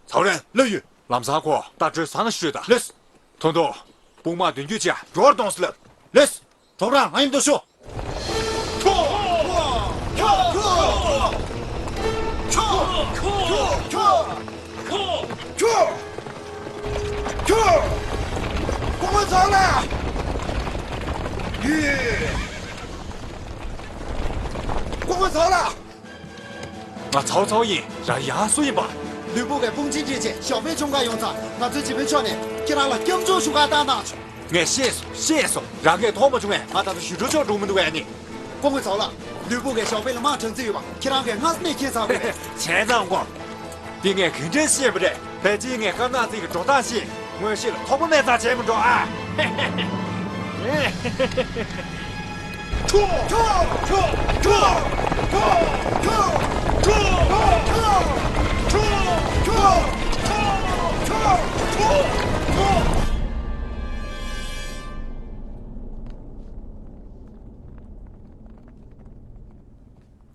ཚའོ་རན་སླེབས་ཡོད། ལམ་སང་ཁོ་རྟ་དྲེལ་ཟ་ན་ཤོད་དང་། ལེས། ཐུང་ཐུང་། དཔུང་དམག་མདུན་སྐྱོད་བྱས་འགྲོ་བར་གཏོང་ཟེར་ལབ། ལེས། གྲོགས་རང་ང་མཉམ་དུ་ཤོག་ཁྱོད། ཁྱོད། ཁྱོད། སྐུ་ངོ་ཚའོ་ལགས། ཡེ། སྐུ་ངོ་ཚའོ་ལགས། ང་ཚའོ་ཚའོ་ཡིན། རང་ཡང་སུ་ཡིན་པ། ལུས་པོ་གིས་དཔུང་ཆེན་ཁྲིད་བྱས་ཞའོ་ཝེ་བཅོམ་ག་ཡོང་ཙང་། ང་ཚོའི་སྤྱི་དཔོན་མཆོག་ནས་ཁྱེད་རང་ལ་སྐྱབས་འཇུག་ཞུ་ག་བཏང་གནང་བྱུང་། ངས་ཤེས་སོང་། ཤེས་སོང་། རང་གིས་མཐོང་མ་བྱུང་ངས། ང་ད་ལྟ་ཞུ་སྒྲུབ་ཆོག་འགྲོ་མི་འདུག་ཨ་ནི། སྐུ་ངོ་ཚའོ་ལགས། ལུས་པོ་གིས་ཞའོ་ཝེ་ལ་དམག་དྲངས་རྩིས་ཡོད་པ་ཁྱེད་རང་གིས་སྔ་ས་ནས་མཁྱེན་ཚར་བ་རེད། བྱས་ཙང་ཀོ། འདི་ངས་ག་འདྲས་ཤེས་པ་རེད། ཕལ་ཆེར་ངས་དཀར་ནག་རྩིས་ཀྱི་འགྲོ་སྟངས་ཤེས། མངོན་ཤེས་ལ་ཐོགས་པ་མེད་ཙང་བྱས་མི་འགྲོ་ཨ།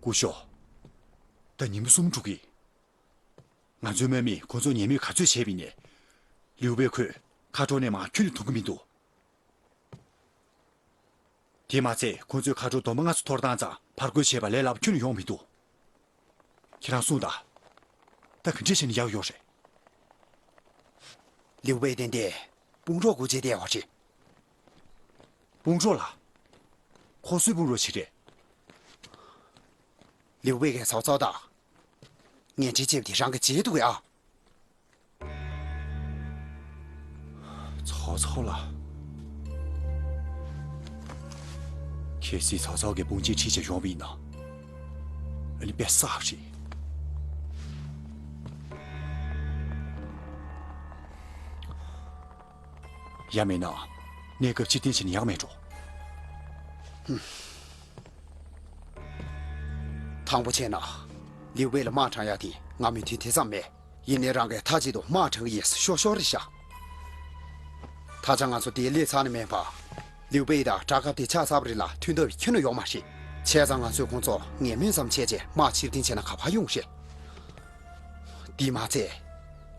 སྐུ་ཞབས། ད་ཉིན་མོ་གསུམ་འགྲོ་གི། ང་ཚོའི་དམག་མིས་ཁོ་ཚོར་ཉེས་མེད་ག་ཚོད་བྱས་པ་ཡིན་ནའི། ལིའུ་པེ་ཁོས་མཁར་གྲོང་ནས་མར་ཁྱོན་ནས་ཐོན་གྱི་མི་འདུག་དེས་མ་ཚད་ཁོ་ཚོས་མཁར་གྲོང་སྡོམ་པ་སྔ་ས་འཐོར་བཏང་ཙང་ཕར་རྒོལ་བྱེད་པ་ལས་སླ་པོ་ཁྱོན་ནས་ཡོང་མི་འདུག་ཁྱེད་རང་གསུངས་དང་། ད་ག་འདྲས་བྱས་ན་ཡག་ཡོད་རེད། ལིའུ་པེ་ཏན་དེ་དཔུང་རོགས་དགོས་ཅེས་བསྡད་པ་རེད། དཔུང་རོགས་ལ། ཁོ་སུའི་དཔུང་རོགས་ཅིག་རེད། ལིའུ་པེ་གིས་ཚའོ་ཚའོ་དང་ངན་འབྲེལ་བྱས་པ་དེ་རང་གིས་བརྗེད་འདུག་གས་ཨ། ཚའོ་ཚའོ་ལགས། གལ་སྲིད་ཚའོ་ཚའོ་གིས་དཔུང་ཆེན་ཁྲིད་བྱས་ཡོང་བ་ཡིན་ན། ཨ་ནི་དཔེ་བསགས་རེད། ཡང་མིན་ན། གནས་སྐབས་ཕྱིར་འཐེན་བྱས་ན་ཡག་མེད་འགྲོ། དང་པོ་བྱས་ན། ལིའུ་པེ་ལ་དམག་དྲངས་ཡག་དེ་ང་མོས་མཐུན་དེ་ཙམ་མེད། ཡིན་ནའི་རང་གིས་མཐའ་གཅིག་ཏུ་དམག་དྲངས་ཀྱི་ཡིན་ཟེར་ཤོར་ཤོར་རེད་ཤག་ད་ཆ་ང་ཚོ་འདིར་སླེབས་ཚར་ནི་མིན་པ། ལིའུ་པེ་དང་དྲག་སྐབས་དེ་ཆགས་ཚར་བ་རེད་ལ་མཐུན་ཐབས་ཁྱོན་ནས་ཡོད་མ་རེད། བྱས་ཙང་ང་ཚོས་ཁོང་ཚོ་ངན་སྨོད་ཙམ་བྱས་རྗེས་དམག་ཕྱིར་འཐེན་བྱས་ན་ག་པར་ཡོང་རེད། དེས་མ་ཚད།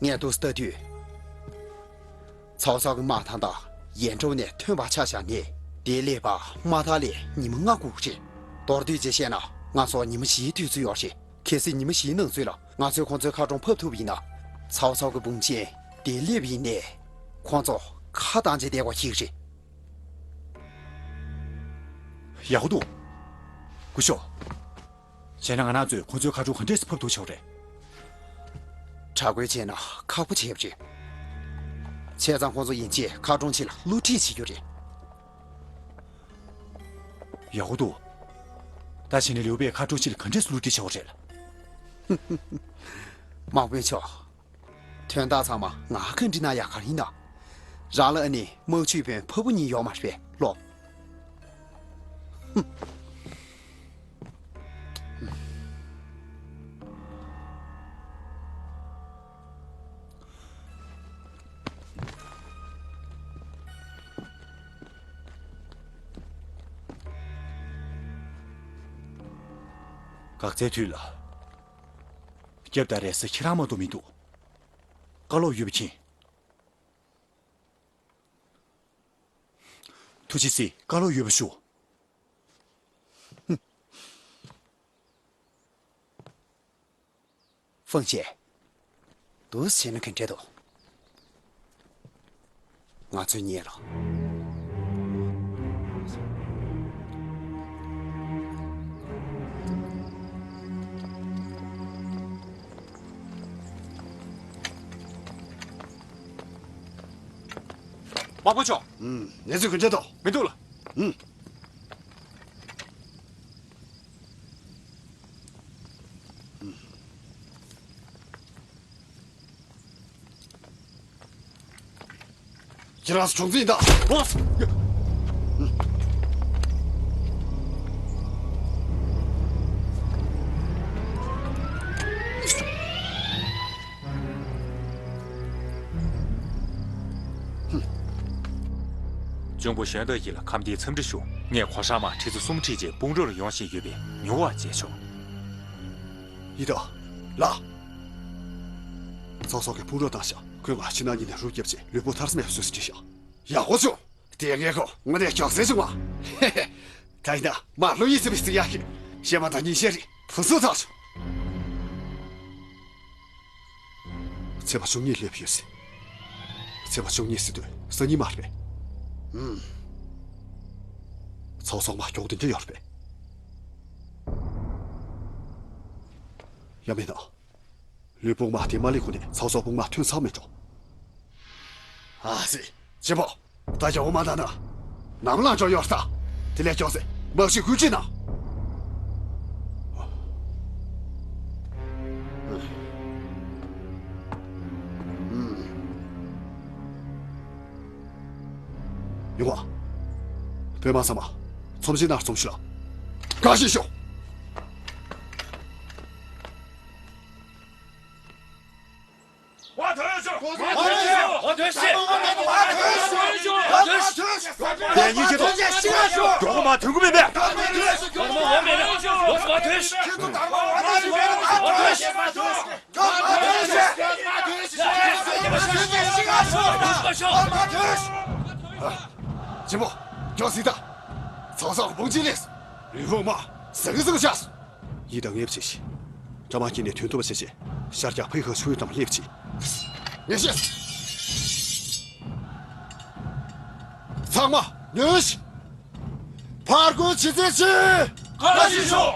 ངས་འདུག་སེ་ལྟ་དུས། ཚའོ་ཚའོ་གི་དམག་ཐང་དང་ཡན་ཀྲོའུ་ནས་ཐོན་པ་ཆ་བཞག་ནས་འདིར་སླེབས་པ་དམག་ཐག་ལས་ཉི་མ་ལྔ་འགོར་གི་རེད། མདོར་བསྡུས་ཅིག་བཤད་ན་ང་ཚོར་ཉི་མ་བཞིའི་དུས་ཚོད་ཡོད་རེད། གལ་སྲིད་ཉི་མ་བཞིའི་ནང་ཚུད་ལ་ང་ཚོས་ཁོང་ཚོའི་མཁར་གྲོང་ཕབ་ཐུབ་པ་ཡིན་ན། ཚའོ་ཚའོ་གི་དཔུང་ཆེན་འདིར་སླེབས་པ་ཡིན་ནའི། ཁོང་ཚོ་ཁ་གཏང་བྱས་བསྡད་དགོས་ཀྱི་རེད། ཡག་པོ་འདུག་སྐུ་ཞབས། བྱས་ན་ང་རང་ཚོས་ཁོང་ཚོའི་མཁར་གྲོང་ག་འདྲས་སེ་ཕབ་ཐུབ་ཆོག་རེད། དྲག་རྒོལ་བྱས་ན་ཁག་པོ་ཆེ་བ་རེད། བྱས་ཙང་ཁོང་ཚོ་ཡན་ཆད་མཁར་གྲོང་ཕྱི་ལ་བསླུ་བྲིད་བྱེད་རྒྱུ་རེད། ཡག་པོ་འདུག་ད་བྱས་ན་ལིའུ་པེས་མཁར་གྲོང་ཕྱི་ལ་ག་འདྲས་སེ་བསླུ་བྲིད་བྱེད་དགོས་རེད། དམག་དཔོན་མཆོག་དོན་དག་ཚང་མ་ང་བཀའ་འདྲི་གནང་ཡག་ག་རེ་ཡིན་ན། རང་ལ་ཨ་ནི་དམག་ཇུས་དཔོན་ཕ་བུ་གཉིས་ཡོད་མ་རེད་པས་ལོ། འགག་རྩའི་དུས་ལ། སྐྱབས་དང་རེ་ས་ཁྱེད་རང་མ་གཏོགས་མི་འདུག་བཀའ་སློབ་ཡོད་པ་མཁྱེན། ཐུགས་རྗེ་གཟིགས། བཀའ་སློབ་ཡོད་པ་ཞུ། ཧྥང་ཞེ། འདུག་སེ་བྱས་ན་ག་འདྲས་འདུག་ང་ཚོའི་ཉེ་ལ། དམག་དཔོན་མཆོག་ཨུམ། གནས་ཚུལ་ག་འདྲས་འདུག་མི་འདུག་ལགས། ཨུམ། ཁྱེད་རང་ཚོ་ཁྱུང་འཛིན་དང་། ལོངས། འབྱུང་པོ་གཞན་དག་ཡིད་ལ་ཁམས་བདེའི་འཚམས་འདྲི་ཞུ། ངས་གོ་ཧྲ་མ་ཁྲི་ཚོ་གསུམ་ཁྲིད་རྗེས་དཔུང་རོགས་ལ་ཡོང་བཞིན་ཡོད་པས་མྱུར་བ་མཇལ་ཆོག་ཡི་དྭགས་ལགས། ཚོགས་གསོག་གི་དཔུང་རོགས་བཏང་ཤག་ཁོས་ང་ཕྱི་ནང་གཉིས་ནས་རུབ་བརྒྱབ་རྗེས་ལུས་པོ་མཐར་སྨད་སུ་སུ་ཁྲིད་ཤག་ཡག་པོ་བྱུང་། དེ་ངས་ཁོ་དངོས་གནས་མགྱོགས་ཟེར་བྱུང་བ། ད་ཡིན་ན་མ་བློ་ཡིད་ཚིམ་པའི་ཚིག་ཡག་གི་བཤད་མ་དང་ཉིན་ཤས་རིང་ཕུན་སུམ་ཚོགས་བྱུང་། ཚེས་པ་བཅུ་གཉིས་སླེབས་ཡོད་ཟེར། ཚེས་པ་བཅུ་གཉིས་ཟེར་དུས་སང་ཉིན་མ་རེད་པས། ཨུམ། ཚོགས་གསོག་མ་མགྱོགས་དོན་གྱི་ཡོད་རེད་པས། ཡ་མེད་ན། ལུས་དཔུང་མ་དེ་མ་ལི་ཁུ་ནས་ཚོགས་གསོག་དཔུང་མ་ཐོན་ཚར་མེད་འགྲོ། ཨ་ཙི། གཅེན་པོ། ད་ཡོང་མ་ད་ན། ནམ་ལངས་འགྲོ་ཡོད་ད། དེ་ལས་མགྱོགས་ཚེ་མ་ཤི་ཁུལ་ཅི་ན། ཡོང་བ། པད་མ་ཚང་མ། ཚོམས་ཆེན་ནར་ཚོམས་ཞུ་ལ། བཀའ་བཞིན་ཤོག་གཅེན་པོ། མགྱོགས་ཟིག་ད། ཚོགས་གསོག་དཔུང་ཆེན་ལས། ལུས་ཕུང་མ། ཟང་ཟིང་བྱས། ཡིད་དང་ངེས་བྱས་ཤིག་གྲ་མ་སྐྱེས་ནས་དོན་ཐུབ་པ་བྱས་ཤིག་ཤར་རྒྱག་ཕའི་ཧ་ཆུའི་དམ་ལེབ་ཅིག་ངེས་ཤེས། ཚང་མ་ཉོན་ཤིག་ཕར་རྒོལ་ཇི་ཙེ་ཅི། ཁ་ཞིག་ཤོག་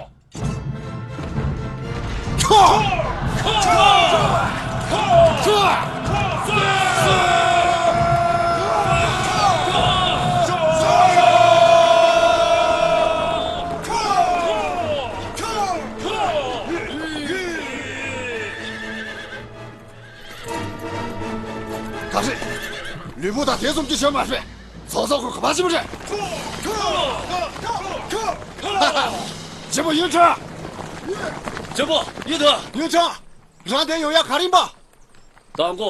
ག་རེ། ལུས་པོ་དང་དེ་ཙམ་གྱིས་ཆོད་མ་རེད། ཚོགས་གསོག་ཁོ་ག་པར་ཕྱིན་པ་རེད། གཅེན་པོ་ཡུན་ཁྲང་། གཅེན་པོ་ཡུན་ཁྲང་། ཡུན་ཁྲང་། རང་དེ་ཡོང་ཡ་ག་རེ་ཡིན་པ། དང་པོ།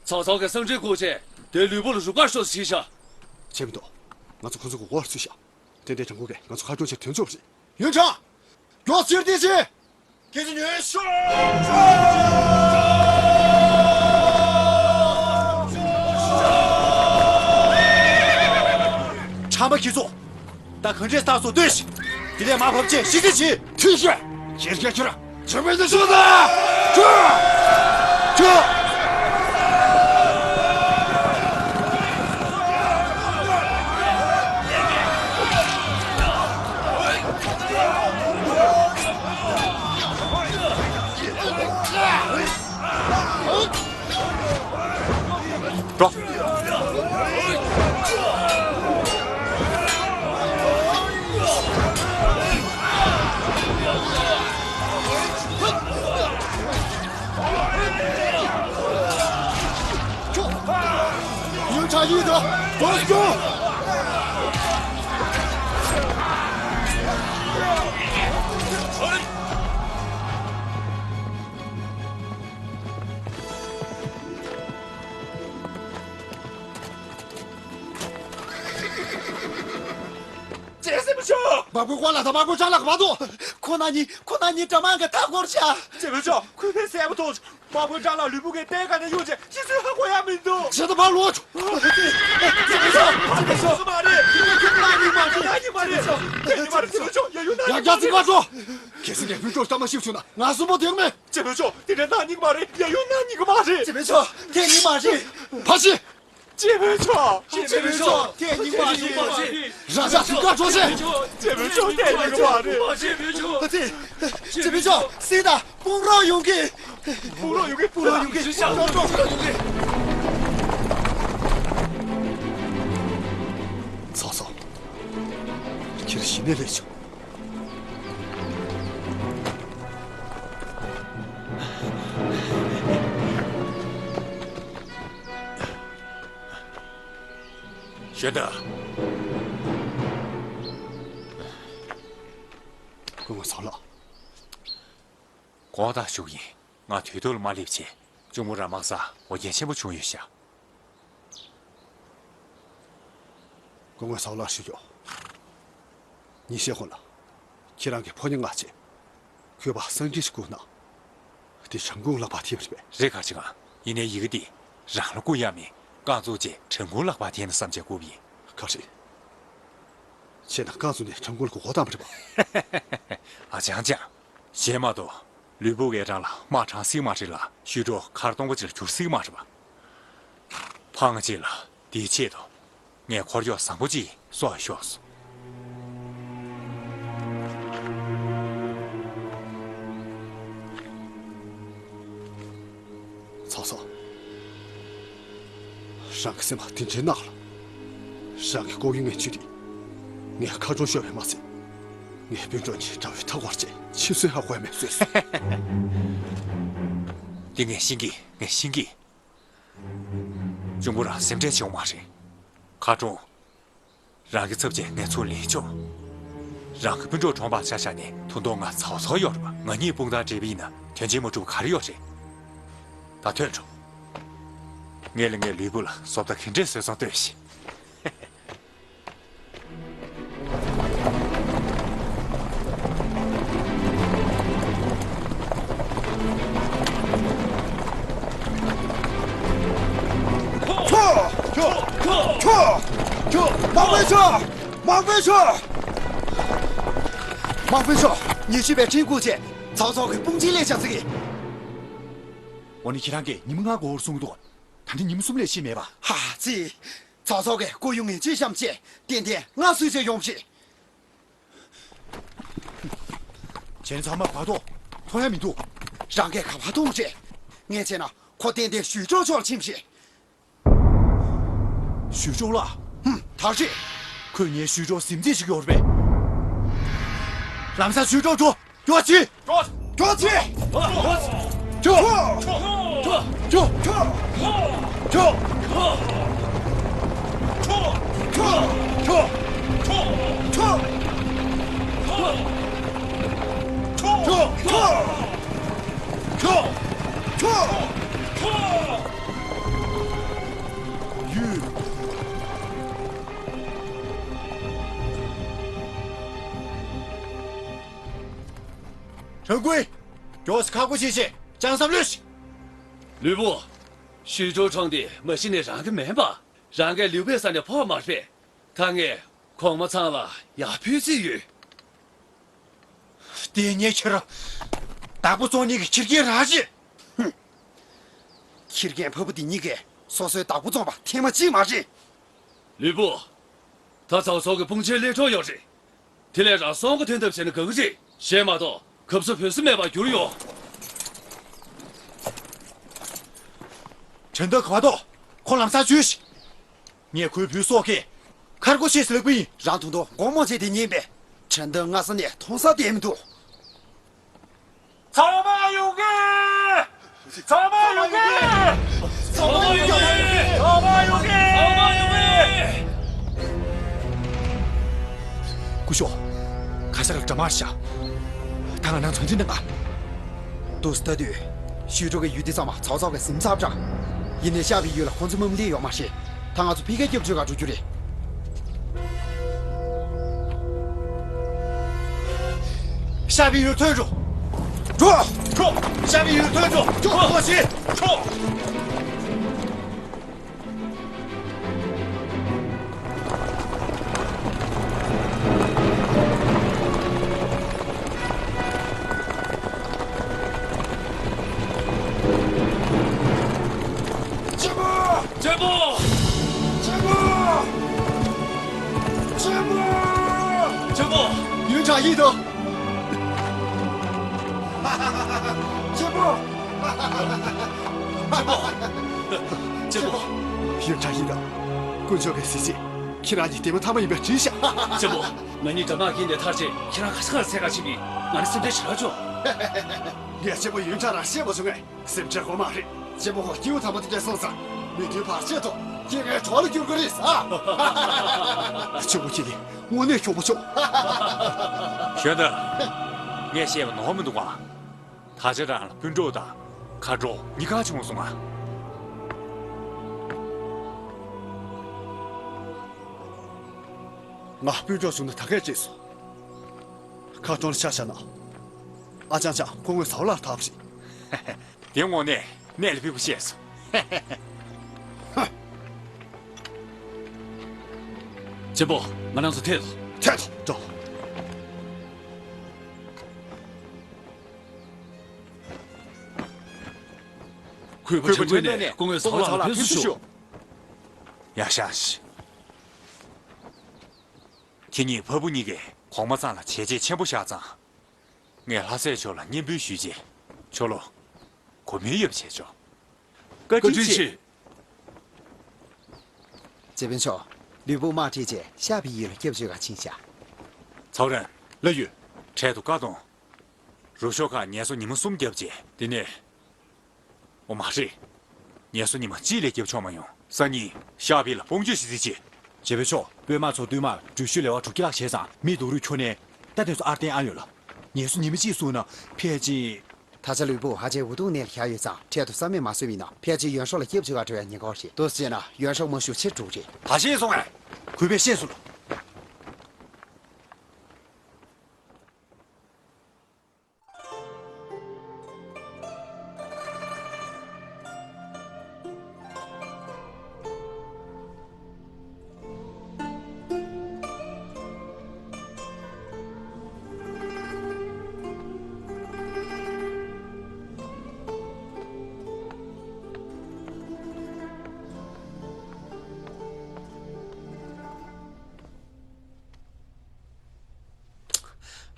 ཚོགས་གསོག་གི་གསང་འཕྲིན་བཀོལ་བྱས་དེ་ལུས་པོ་ལ་རུ་ཁག་ཤོག་ཟེར་ཤག་བྱེད་མི་འདུག་ང་ཚོ་ཁོ་ཚོ་གི་འོག་ལ་ཚུད་ཤག་ཏན་ཏན་དྲང་པོ་གིས་ང་ཚོ་ཁ་སྐྱོར་བྱེད་དོན་ཚོད་རེད། ཡུན་ཁྲང་། མགྱོགས་ཕྱིར་འཐེན་བྱེད། ཁྱེད་ཚོ་ཉོན་ཤོག་ཁྲམ་པ་ཁྱེད་ཚོ། ད་གང་འདྲས་རྟགས་སོགས་ལྟོས་ཤིག་དེ་ལས་མར་བབས་རྗེས་ཤི་གསོན་བྱེད། ཁྲིད་ཤོག་ཁྱེད་ཀྱིས་ཁྱེད་རང་ཁྱོད་མེད་དུ་སོང་ད། ཁྱོད། ཁྱོད། འགྲོ། ཡུལ་གྲགས་ཡིན་ད། རྡོ་སྐྱོང་། ཅེས་སེམས་ཤོག་དམག་དཔོན་ཀོ་ལ་དང་དམག་དཔོན་ཅ་ལག་མ་འདུག་ཁོ་ན་ཉིད་ཁོ་ན་ཉིད་དྲ་མང་གི་མཐའ་སྐོར་བྱ། ཅེས་མི་ཆོག་ཁོས་ཕན་གསལ་པོ་ཐོག་དམག་དཔོན་ཅ་ལག་ལུས་པོ་གི་གཏན་ཁ་ནས་གཡུག་བྱས་ཤི་ཚུལ་ཧ་གོ་ཡ་མི་འདུག་ཅེས་དང་བར་ལོག་ཅེས་མི་ཆོག་ཅེས་མི་ཆོག་མ་རེད། ན་ཉིད་མ་རེད། ན་ཉིད་མ་རེད། ཅེས་མི་ཆོག་ཡ་ཡོ་ན་ཡ་རྒྱ་ཚིག་མ་ཆོག་གལ་སྲིད་ངས་མི་ཆོག་ལྟ་མ་ཤེས་བྱུང་ན་ང་གསོན་པོ་དེང་མེད། ཅེས་མི་ཆོག་དེ་འདྲ་ན་ཉིད་མ་རེད། ཡ་ཡོ་ན་ཉིད་མ་རེད། ཅེས་མི་ཆོག་དེ་ཉིད་མ་རེད། ཕ་ཤི། ཅེས་མི་ཆོག་ཅེས་མི་ཆོག་དེ་ཉིད་མ་རེད། ར་ཤ་ཐུག་ག་འགྲོ་ཆེ། ཅེས་མི་ཆོག་དེ་ཉིད་མ་རེད། ཅེས་མི་ཆོག་སྲིད་ད་དཔུང་རོགས་ཡོང་གི་དཔུང་རོགས་ཡོང་གི་དཔུང་རོགས་ཡོང་གི་ཅེས་མི་ཆོག་ཡོང་གི་ཚོགས་གསོག་ཁྱེད་གཞི་ནས་ལས་བྱུང་། ཞོན་ཏ། སྐུ་ངོ་ཚང་ལགས། དགོངས་དག་ཞུ་གི་ཡིན། ང་དུས་ཐོག་ལ་མ་སླེབས་ཆེད་གཅུང་མོ་རང་དམག་སར་འོ་བརྒྱལ་ཆེན་པོ་བྱུང་ཡོད་ཤག་སྐུ་ངོ་ཚང་ལགས་ཞུ་རྒྱུ། ཉིན་ཤས་གོང་ལ། ཁྱེད་རང་གི་ཕོ་ཉ་མངགས་བྱས། གུས་པ་སངས་རྒྱས་ཤིག་བསྐུར་ན། དེ་བྲག་འགོ་ལག་པར་འཐེན་པ་རེད་པས། རེད་ག་ཅི་གང་། ཡིན་ནའི་ཡི་གེ་འདི་རང་ལ་བསྐུར་ཡ་མིན། རྐང་བཙུགས་རྗེས་བྲག་འགོ་ལག་པར་འཐེན་ན་བསམ་བྱས་བསྐུར་བ་ཡིན། ག་རེ། བྱས་ན་རྐང་བཙུགས་ནས་བྲག་འགོ་ལ་མགོ་སྐོར་བཏང་བ་རེད་པ། ཨ་ཅང་ཅང་། གཞན་མ་གཏོགས་ལུས་པོ་ངའི་རང་ལ་དམག་དྲངས་སྲིད་མ་རེད་ལ། ཞུས་ཀྲོའུ་མཁར་སྟོང་པ་ཅིག་ལ་འགྱུར་སྲིད་མ་རེད་པ། ཕངས་ཅིག་ལ། དེའི་ཆེད་དུ། ངས་འཁོར་གཡོག་བཟང་པོ་ཅིག་གསོ་ཤོག་སོང་། ཚ་ཚ། རང་གི་སེམས་པ་དེ་འདྲའི་ནག་ལ། རང་གི་ལྐོག་གཡོ་ངན་བྱུས་དེ། ངས་ཁ་གྲོང་ཤོར་བས་མ་ཚད། ངའི་སྤུན་གྲོགས་གཉིས་དགྲ་བོའི་མཐའ་སྐོར་བྱས་ཕྱི་སོན་ཧ་གོ་ཡ་མེད་བཟོས་སོང་། འདི་ངས་ཤེས་ཀྱི། ངས་ཤེས་ཀྱི། གཅུང་པོ་རང་སེམས་ཁྲལ་བྱེད་འོང་མ་རེད། མཁར་གྲོང་། རང་གི་ཚབ་བྱས་ངས་ཚུར་ལེན་ཆོག་རང་གི་སྤུན་གྲོགས་གྲོངས་པ་ཆ་བཞག་ནས་ད་དུང་ང་ཚ་བོ་ཚ་བོ་ཡོད་རེད་པ། ང་གཉིས་དཔུང་རྡང་སྦྲེལ་བ་ཡིན་ན་དོན་ཆེན་མ་འགྲུབ་ག་རེ་ཡོད་རེད། ད་ཐོན་འགྲོ། ངས་ལ་ངའི་ལུས་པོ་ལ་བཟོ་ལྟ་ག་འདྲས་བཟོས་སོང་ལྟོས་ཤིག་ཁྱོ། ཁྱོ། ཁྱོ། ཁྱོ། དམག་དཔོན་མཆོག་དམག་དཔོན་མཆོག་དམག་དཔོན་མཆོག་ཉེ་ཤོས་པའི་ཁྲིན་སྐུ་མཆེད་ཚ་བོ་ཚ་བོ་གི་དཔུང་ཆེན་སླེབས་ཤག་ཟེར་གི། འོ་ན་ཁྱེད་རང་གིས་ཉི་མ་ལྔ་འགོར་གསུངས་འདུག་ད་ནི་ཉི་མ་གསུམ་ལས་ཕྱིན་མེད་པ། ཧ་ཙི། ཚ་བོ་ཚ་བོ་གིས་ལྐོག་གཡོ་ངན་བྱུས་བཤམས་བྱས་ཏན་ཏན་ང་གསོད་བྱས་ཡོང་བ་རེད། ཁྱེད་ཚང་མ་བར་དོ་མཐོང་ཡ་མི་འདུག་རང་གིས་ག་པར་མཐོང་རེད། ངས་བྱས་ན་ཁོ་ཏན་ཏན་ཞུས་ཀྲོའུ་ཕྱོགས་ལ་ཕྱིན་པ་རེད། ཞུས་ཀྲོའུ་ལགས། ཧུམ། ད་རེད། ཁོས་ངའི་ཞུས་ཀྲོའུ་ཟིན་བྲིས་ཤིག་ཡོད་རེད་པས། ལམ་སང་ཞུས་ཀྲོའུ་འགྲོ། རྒྱུགས་ཆི། རྒྱུགས་ཆི། རྒྱུགས། རྒྱུགས། རྒྱུགས། ཁྲང་ཀུའེ། མགྱོགས་སུ་ཁ་སྒོ་ཕྱེས་བྱས་ཅང་བསམ་བློས་ཤིག་ལུས་པོ། ཞུས་ཀྲོའུ་ཁྲང་དེ་མ་གཞི་ནས་རང་གི་མིན་པ། རང་གིས་ལུས་པོའི་ས་ནས་ཕོག་མ་རེད། ད་ངས་གོང་མ་ཚང་ལ་ཡར་ཕུལ་རྩིས་ཡོད། དེ་ངས་ཁྱེད་རང་བདག་པོ་བཙོང་ནི་གི་ཁྱི་རྒན་རང་རེད། ཧུམ། ཁྱི་རྒན་ཕ་བུ་དེ་གཉིས་ཀས་སོ་སོའི་བདག་པོ་བཙོང་པ་ཐེངས་མ་གཅིག་མ་རེད། ལུས་པོ། ད་ཚ་བོ་ཚ་བོ་གི་དཔུང་ཆེན་སླེབས་འགྲོ་ཡོད་རེད། དེ་ལས་རང་སྲོག་གི་ཐོན་ཐབས་བྱས་ན་དགའ་གི་རེད། གཞན་མ་གཏོགས་གབ་ས་བོད་ས་མེད་པར་གྱུར་ཡོད། ཁྲིན་ཏུའུ་ག་པར་འདུག་ཁོ་ལམ་སང་བྱོས་ཤིག་ངས་ཁོའི་བུའི་སྲོག་གི་ཁ་སྒོ་ཕྱེས་ཟེར་ལབ་པ་ཡིན། རང་ད་དུང་དགོང་མོ་བྱས་དེ་ཉིན་པས་ཁྲིན་ཏུའུ་སྔ་ས་ནས་མཐོང་ས་བསྡད་མི་འདུག་ཚང་མ་ཡོང་གི། ཚང་མ་ཡོང་གི། ཚང་མ་ཡོང་གི། ཚང་མ་ཡོང་གི། ཚང་མ་ཡོང་གི། སྐུ་ཞབས། ཁ་ཤགས་ལ་དགྲ་དམག་ཤག་ད་ང་རང་ཚོ་འདི་འདྲ་ང་། འདུག་སེ་ལྟ་དུས། ཞུས་ཀྲོའུ་གི་ཡུལ་འདི་ཚང་མ་ཚ་བོ་ཚ་བོ་གིས་ཟིན་ཚར་འདྲ། ཡིན་ནའི་ཤར་པའི་ཡུལ་ལ་ཁོང་ཚོ་མ་མ་སླེབས་ཡོད་མ་རེད། ད་ང་ཚོ་ཕ་གིར་སྐྱབས་བཅོལ་ག་འགྲོ་རྒྱུ་རེད། ཤར་པའི་ཡུལ་ཐོན་འགྲོ། འགྲོ། འགྲོ། ཤར་པའི་ཡུལ་ཐོན་འགྲོ། འགྲོ། འགྲོ་ཞིག་འགྲོ། གཅེན་པོ། གཅེན་པོ། གཅེན་པོ། གཅེན་པོ། གཅེན་པོ། ཡུན་ཀྲང་ཡིན་དང་། གཅེན་པོ། གཅེན་པོ། གཅེན་པོ། ཡུན་ཀྲང་ཡིན་དང་། དཀོན་མཆོག་གིས་གཟིགས་བྱས། ཁྱེད་རང་གཉིས་དེ་མ་ཐག་མ་ཡིན་པར་བྲིས་ཤག་གཅེན་པོ། ང་གཉིས་དགྲ་དམག་གི་ནས་ཐར་རྗེས་ཁྱེད་རང་ག་ས་ག་ལ་འཚོལ་གར་ཕྱིན་པ་ཡིན། ང་ནི་སེམས་ཁྲལ་ཞེ་དྲག་བྱུང་། ངས་གཅེན་པོ་ཡུན་ཀྲང་རང་བཤད་མ་བྱུང་ངས། སེམས་ཁྲལ་དགོས་མ་རེད། གཅེན་པོ་ཁོ་སྐྱེ་བོ་དམ་པ་དེ་འདྲ་སོང་ཙང་། མི་མཐུན་བར་ཆད་དུ་ཁྱེད་ངའི་གྲོགས་ལ་འགྱུར་གི་རེད་ཟེར། གཅེན་པོ་ཁྱེད་ནི་དངོས་གནས་གྱོང་པོ་ཆེ། གཞོན་དར། ངས་བཤད་པ་ནོར་མི་འདུག་ག། ད་ཆ་རང་ལ་སྤུན་གྲོགས་དང་ཁ་གྲོགས་གཉིས་ཀ་བྱུང་སོང་ང་། ང་སྤུན་གྲོགས་བྱུང་ན་ད་གས་བརྗེད་སོང་། ཁ་གྲོང་ལ་ཆ་བཞག་ན། ཨ་ཅང་ཅང་ཁོ་དངོས་ཟ་བ་ལ་ཐག་པ་རེད། དེ་དངོས་གནས་གནད་ལ་ཕུག་པ་བཤད་སོང་། གཅེན་པོ། ང་རང་ཚོ་ཐད་དོ། ཐད་དོ། འགྲོ། གུས་པ་ཆེན་པོས་ནས་སྐུ་ངོ་ཚ་བ་ལ་ཕེབས་བསུ་ཞུ། ཡ་ཤ་ཤི། ཁྱེད་གཉིས་ཕ་བུ་གཉིས་ཀས་གོང་མ་ཚང་ལ་བྱས་རྗེས་ཆེན་པོ་བཞག་ཙང་། ངས་ལྷ་སྲས་མཆོག་ལ་སྙན་འབུལ་ཞུས་རྗེས་མཆོག་ལ་གོ་མིན་ཡོད་པ་བྱས་ཆོག། བཀའ་དྲིན་ཆེ། ཇེ་པིན་མཆོག། ལུས་པོ་དམག་ཁྲིད་རྗེས་ཤ་བི་ཡུལ་ལ་སྐྱབས་བཅོལ་ག་ཕྱིན་ཤག། ཚའོ་རན། ལགས་ཡོད། འཕྲལ་དུ་བཀའ་གཏོང་། རུ་ཤོག་ཁག་ངལ་གསོ་ཉི་མ་གསུམ་བརྒྱབ་རྗེས་དེ་ནས། འོ་མ་རེད། ངལ་གསོ་ཉི་མ་གཅིག་ལས་བརྒྱབ་ཆོག་མ་ཡོང་། སང་ཉིན་ཤ་བི་ལ་དཔུང་སྐྱོད་ཞིག་རྩིས་བྱེད། ཇེ་པིན་མཆོག། དཔོན་དམག་ཚོ་བསྟུད་མར་འགྲུལ་བཞུད་ལས་བ་དྲུག་ཀྱི་ལག་བྱས་ཙང་མི་སྡུག་རུས་ཁྱོན་ནས་ད་དེ་ཚོ་ཨར་ཏན་ཨ་ཡོད་ལ། ངལ་གསོ་ཉི་མ་གཅིག་སོང་ན་ཕལ་ཆེར། ད་ཆ་ལུས་པོ་ཧ་ཅང་འུ་སྡུག་གནས་ལ་བཞག་ཡོད་ཙང་འཕྲལ་དུ་བསམ་མེད་མ་བཟོད་པ་ཡིན་ན་ཕལ་ཆེར་ཡོན་ཧྲོ་ལ་སྐྱབས་བཅོལ་ག་འགྲོ་ཡ་ཉེན་ཁ་རེད། འདུག་སེ་བྱས་ན་ཡོན་ཧྲོ་མ་ཞུ་ཕྱིར་འགྲོ་རེད། ད་ཤེས་སོང་ངས། གུས་པས་ཤེས་སོང་།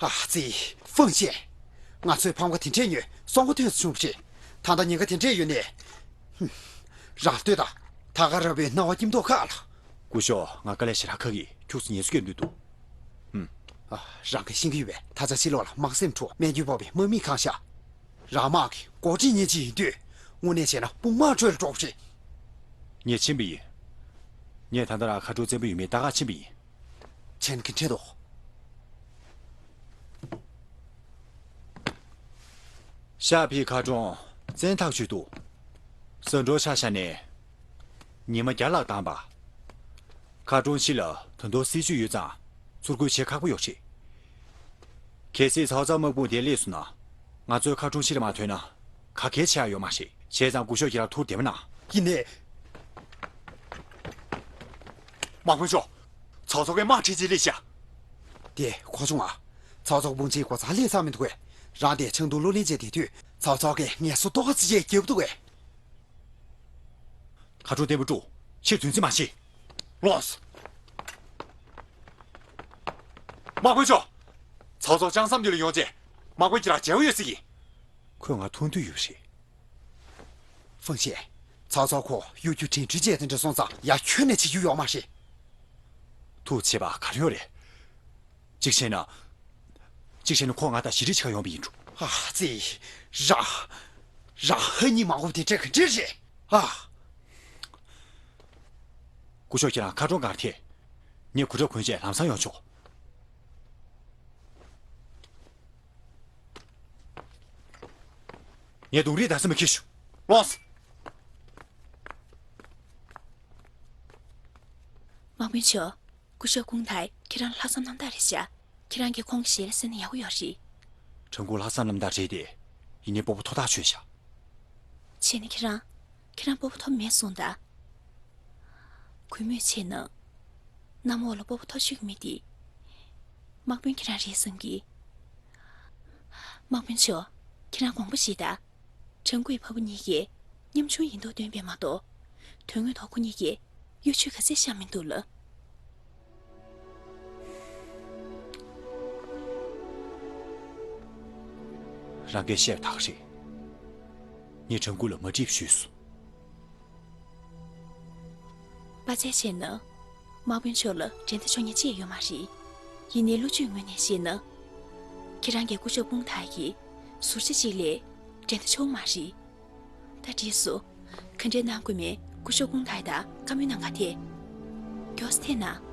ཨ་ཙི། ཧྥང་ཞན། ང་ཚོའི་ཕམ་ཁ་དེ་འདྲས་ཉོས་སོང་གོ་ཐོས་སུ་བྱུང་བ་རེད། ད་ལྟ་ཉེན་ཁ་དེ་འདྲས་ཡོད་ནས། ཧུམ། རང་ལྟོས་དང་། ད་ག་ར་བའི་སྣང་བ་སྐྱིད་མདོག་ཁ་ལ། སྐུ་ཞབས། ང་དཀའ་ལས་ཞེ་དྲག་ཁག་གིས་ཁྱུག་ཙམ་ངལ་གསོ་བསྐྱོན་འདོད་འདུག། ཧུམ། ཨ། རང་གིས་ཤེས་ཀྱི་ཡོད་པས་ད་ཆ་ཕྱི་ལོགས་ལ་དམག་སེམས་འཕྲོག་སྨན་རྒྱུ་འབབ་པའི་དམག་མི་གང་ཤ། རང་དམག་གི་འགོ་ཁྲིད་ཉིན་གཅིག་ཡིན་དུས། དངོས་གནས་བྱས་ན་དཔུང་དམག་ཁྲོད་ལ་འགྲོ་གི་རེད། ངས་ཕྱིན་པ་ཡིན། ངས་ད་ལྟ་རང་ཁ་དྲོ་བཙན་པོ་ཡོད་མེད་ལྟ་ག་ཕྱིན་པ་ཡིན། ཆེན་གྱི་འཕྲད་དོ། ཤ་བི་ཁ་གྲོང་བཙན་ཐག་ཆོད་འདུག། ཟ་འབྲོག་ཆ་བཞག་ནས། ཉི་མ་བརྒྱ་ལྷག་བཏང་པ། ཁ་གྲོང་ཕྱི་ལ་ད་དུང་སྲིད་ཇུས་ཡོད་ཙང་ཚུར་རྒོལ་བྱེད་ཁག་པོ་ཡོད་རེད། གལ་སྲིད་ཚའོ་ཚའོ་དམག་དཔུང་དེ་སླེབས་སོང་ན། ང་ཚོས་ཁ་གྲོང་ཕྱི་ལ་མ་ཐོན་ན། ག་གེ་བྱེད་ཡ་ཡོད་མ་རེད། བྱས་ཙང་སྐུ་ཞབས་ཁྱེད་རང་ཐུགས་བདེ་མོ་གནང་། ཡིན་ནའི། དམག་དཔོན་མཆོག། ཚའོ་ཚའོ་གིས་དམག་ཁྲིད་ཅིག་སླེབས་ཤག། དེ་གོ་བྱུང་ང་། ཚའོ་ཚའོ་དཔུང་ཆེན་གོ་ཚ་སླེབས་ཚར་མི་འདུག་གས། རང་དེ་ཆང་འཐུང་གློ་ལེན་བྱས་བསྡད་དུས་ཚའོ་ཚའོ་གིས་ངལ་གསོ་ཏོག་ཙམ་ཅིག་བརྒྱབ་འདུག་གས། ཁ་དྲོ་བརྟན་པོ་བཀྲུ། ཕྱིར་དོན་རྩིས་མ་བྱེད། ལོངས། དམག་དཔོན་མཆོག། ཚའོ་ཚའོ་ལྕང་ཟམ་འདི་ལ་ཡོང་རྗེས་དམག་དཔོན་ཁྱེད་རང་མཇལ་འོས་ཡོད་ས་ཡིན། ཁོས་ང་མཐོང་འདོད་ཡོད་རེད། ཧྥང་ཞན། ཚའོ་ཚའོ་ཁོ་གཡོ་སྒྱུ་དྲན་འཕྲུལ་ཅན་དེ་འདྲ་སོང་ཙང་ཡ་ཁྱོན་ནས་བྱེད་རྒྱུ་ཡོད་མ་རེད། ཐུགས་ཆད་པ་ག་རེ་ཡོད་རེད། གཅིག་བྱས་ན། གཅིག་བྱས་ན་ཁོ་ང་དང་ཞི་འགྲིག་བྱེད་ག་ཡོང་བ་ཡིན་འགྲོ། ཨ་ཙི། རང་། རང་ཧ་ཉི་མ་འོབ་དེ་འདྲ་ག་འདྲ་རེད། ཨ། སྐུ་ཞབས་ཁྱེད་རང་ཁ་གྲོང་སྒང་ཐད། ངས་གོ་སྒྲ་གོན་བྱས་ལམ་སང་ཡོང་ཆོག། ངས་རྡུང་རེས་ད་སེམས་མ་ཁྱེར་ཞུ། ལོངས། དམག་དཔོན་མཆོག། སྐུ་ཞབས་ཀུང་ཐའི་ཁྱེད་རང་ལྷག་བསམ་རྣམ་དག་རེད་ཤག། ཁྱེད་རང་གིས་ཁོང་གི་ཞལ་ལ་གཟིགས་ན་ཡག་པོ་ཡོད་རེད། ཁྲང་ཀུང་ལྷག་བསམ་རྣམ་དག་རེད་དེ། ཡིན་ནའི་སྤོབས་པ་མཐོ་ཐག་ཆོད་ཤག། བྱས་ན་ཁྱེད་རང་། ཁྱེད་རང་སྤོབས་པ་མཐོ་མེད་གསུངས་ད། གུས་མོས་བྱས་ན། གནམ་འོག་ལ་སྤོབས་པ་མཐོ་ཤོས་ཀྱི་མི་དེ། དམག་དཔོན་ཁྱེད་རང་རེད་བསམ་གི། དམག་དཔོན་མཆོག། ཁྱེད་རང་དགོངས་པ་བཞེས་ད། ཁྲང་ཀུའི་ཕ་བུ་གཉིས་ཀས་ཉམ་ཆུང་ཡིན་མདོག་སྟོན་པས་མ་གཏོགས། དོན་དངོས་ཐོག་ཁོ་གཉིས་ཀས་གཡོ་ཇུས་ག་ཚད་བཤམས་མི་འདུག་ལ། རང་གིས་བཤད་པ་དག་རེད། ངས་ཁྲང་ཀུ་ལ་མ་འགྲིག་ཞུས་སོང་། དཔའ་རྩལ་བྱས་ན། དམག་དཔོན་མཆོག་ལ་འགྲན་ཟླ་ཆོག་མཁན་ཅི་ཡང་ཡོད་མ་རེད། ཡིན་ནའི་བློ་ཇུས་ངོས་ནས་བཤད་ན། ཁྱེད་རང་གི་སྐུ་ཞབས་ཀུང་ཐའི་གི་ཟུར་བྱིས་ཅིག་ལས་འགྲན་ཟླ་ཆོག་མ་རེད། ད་འགྲིགས་སོང་། ག་འདྲས་གནང་དགོས་མེད་ སྐུ་ཞབས་ཀུང་ཐའེ་དང་བཀའ་མོལ་གནང་ག་ཐད། མགྱོགས་སེ་ཐད་ན།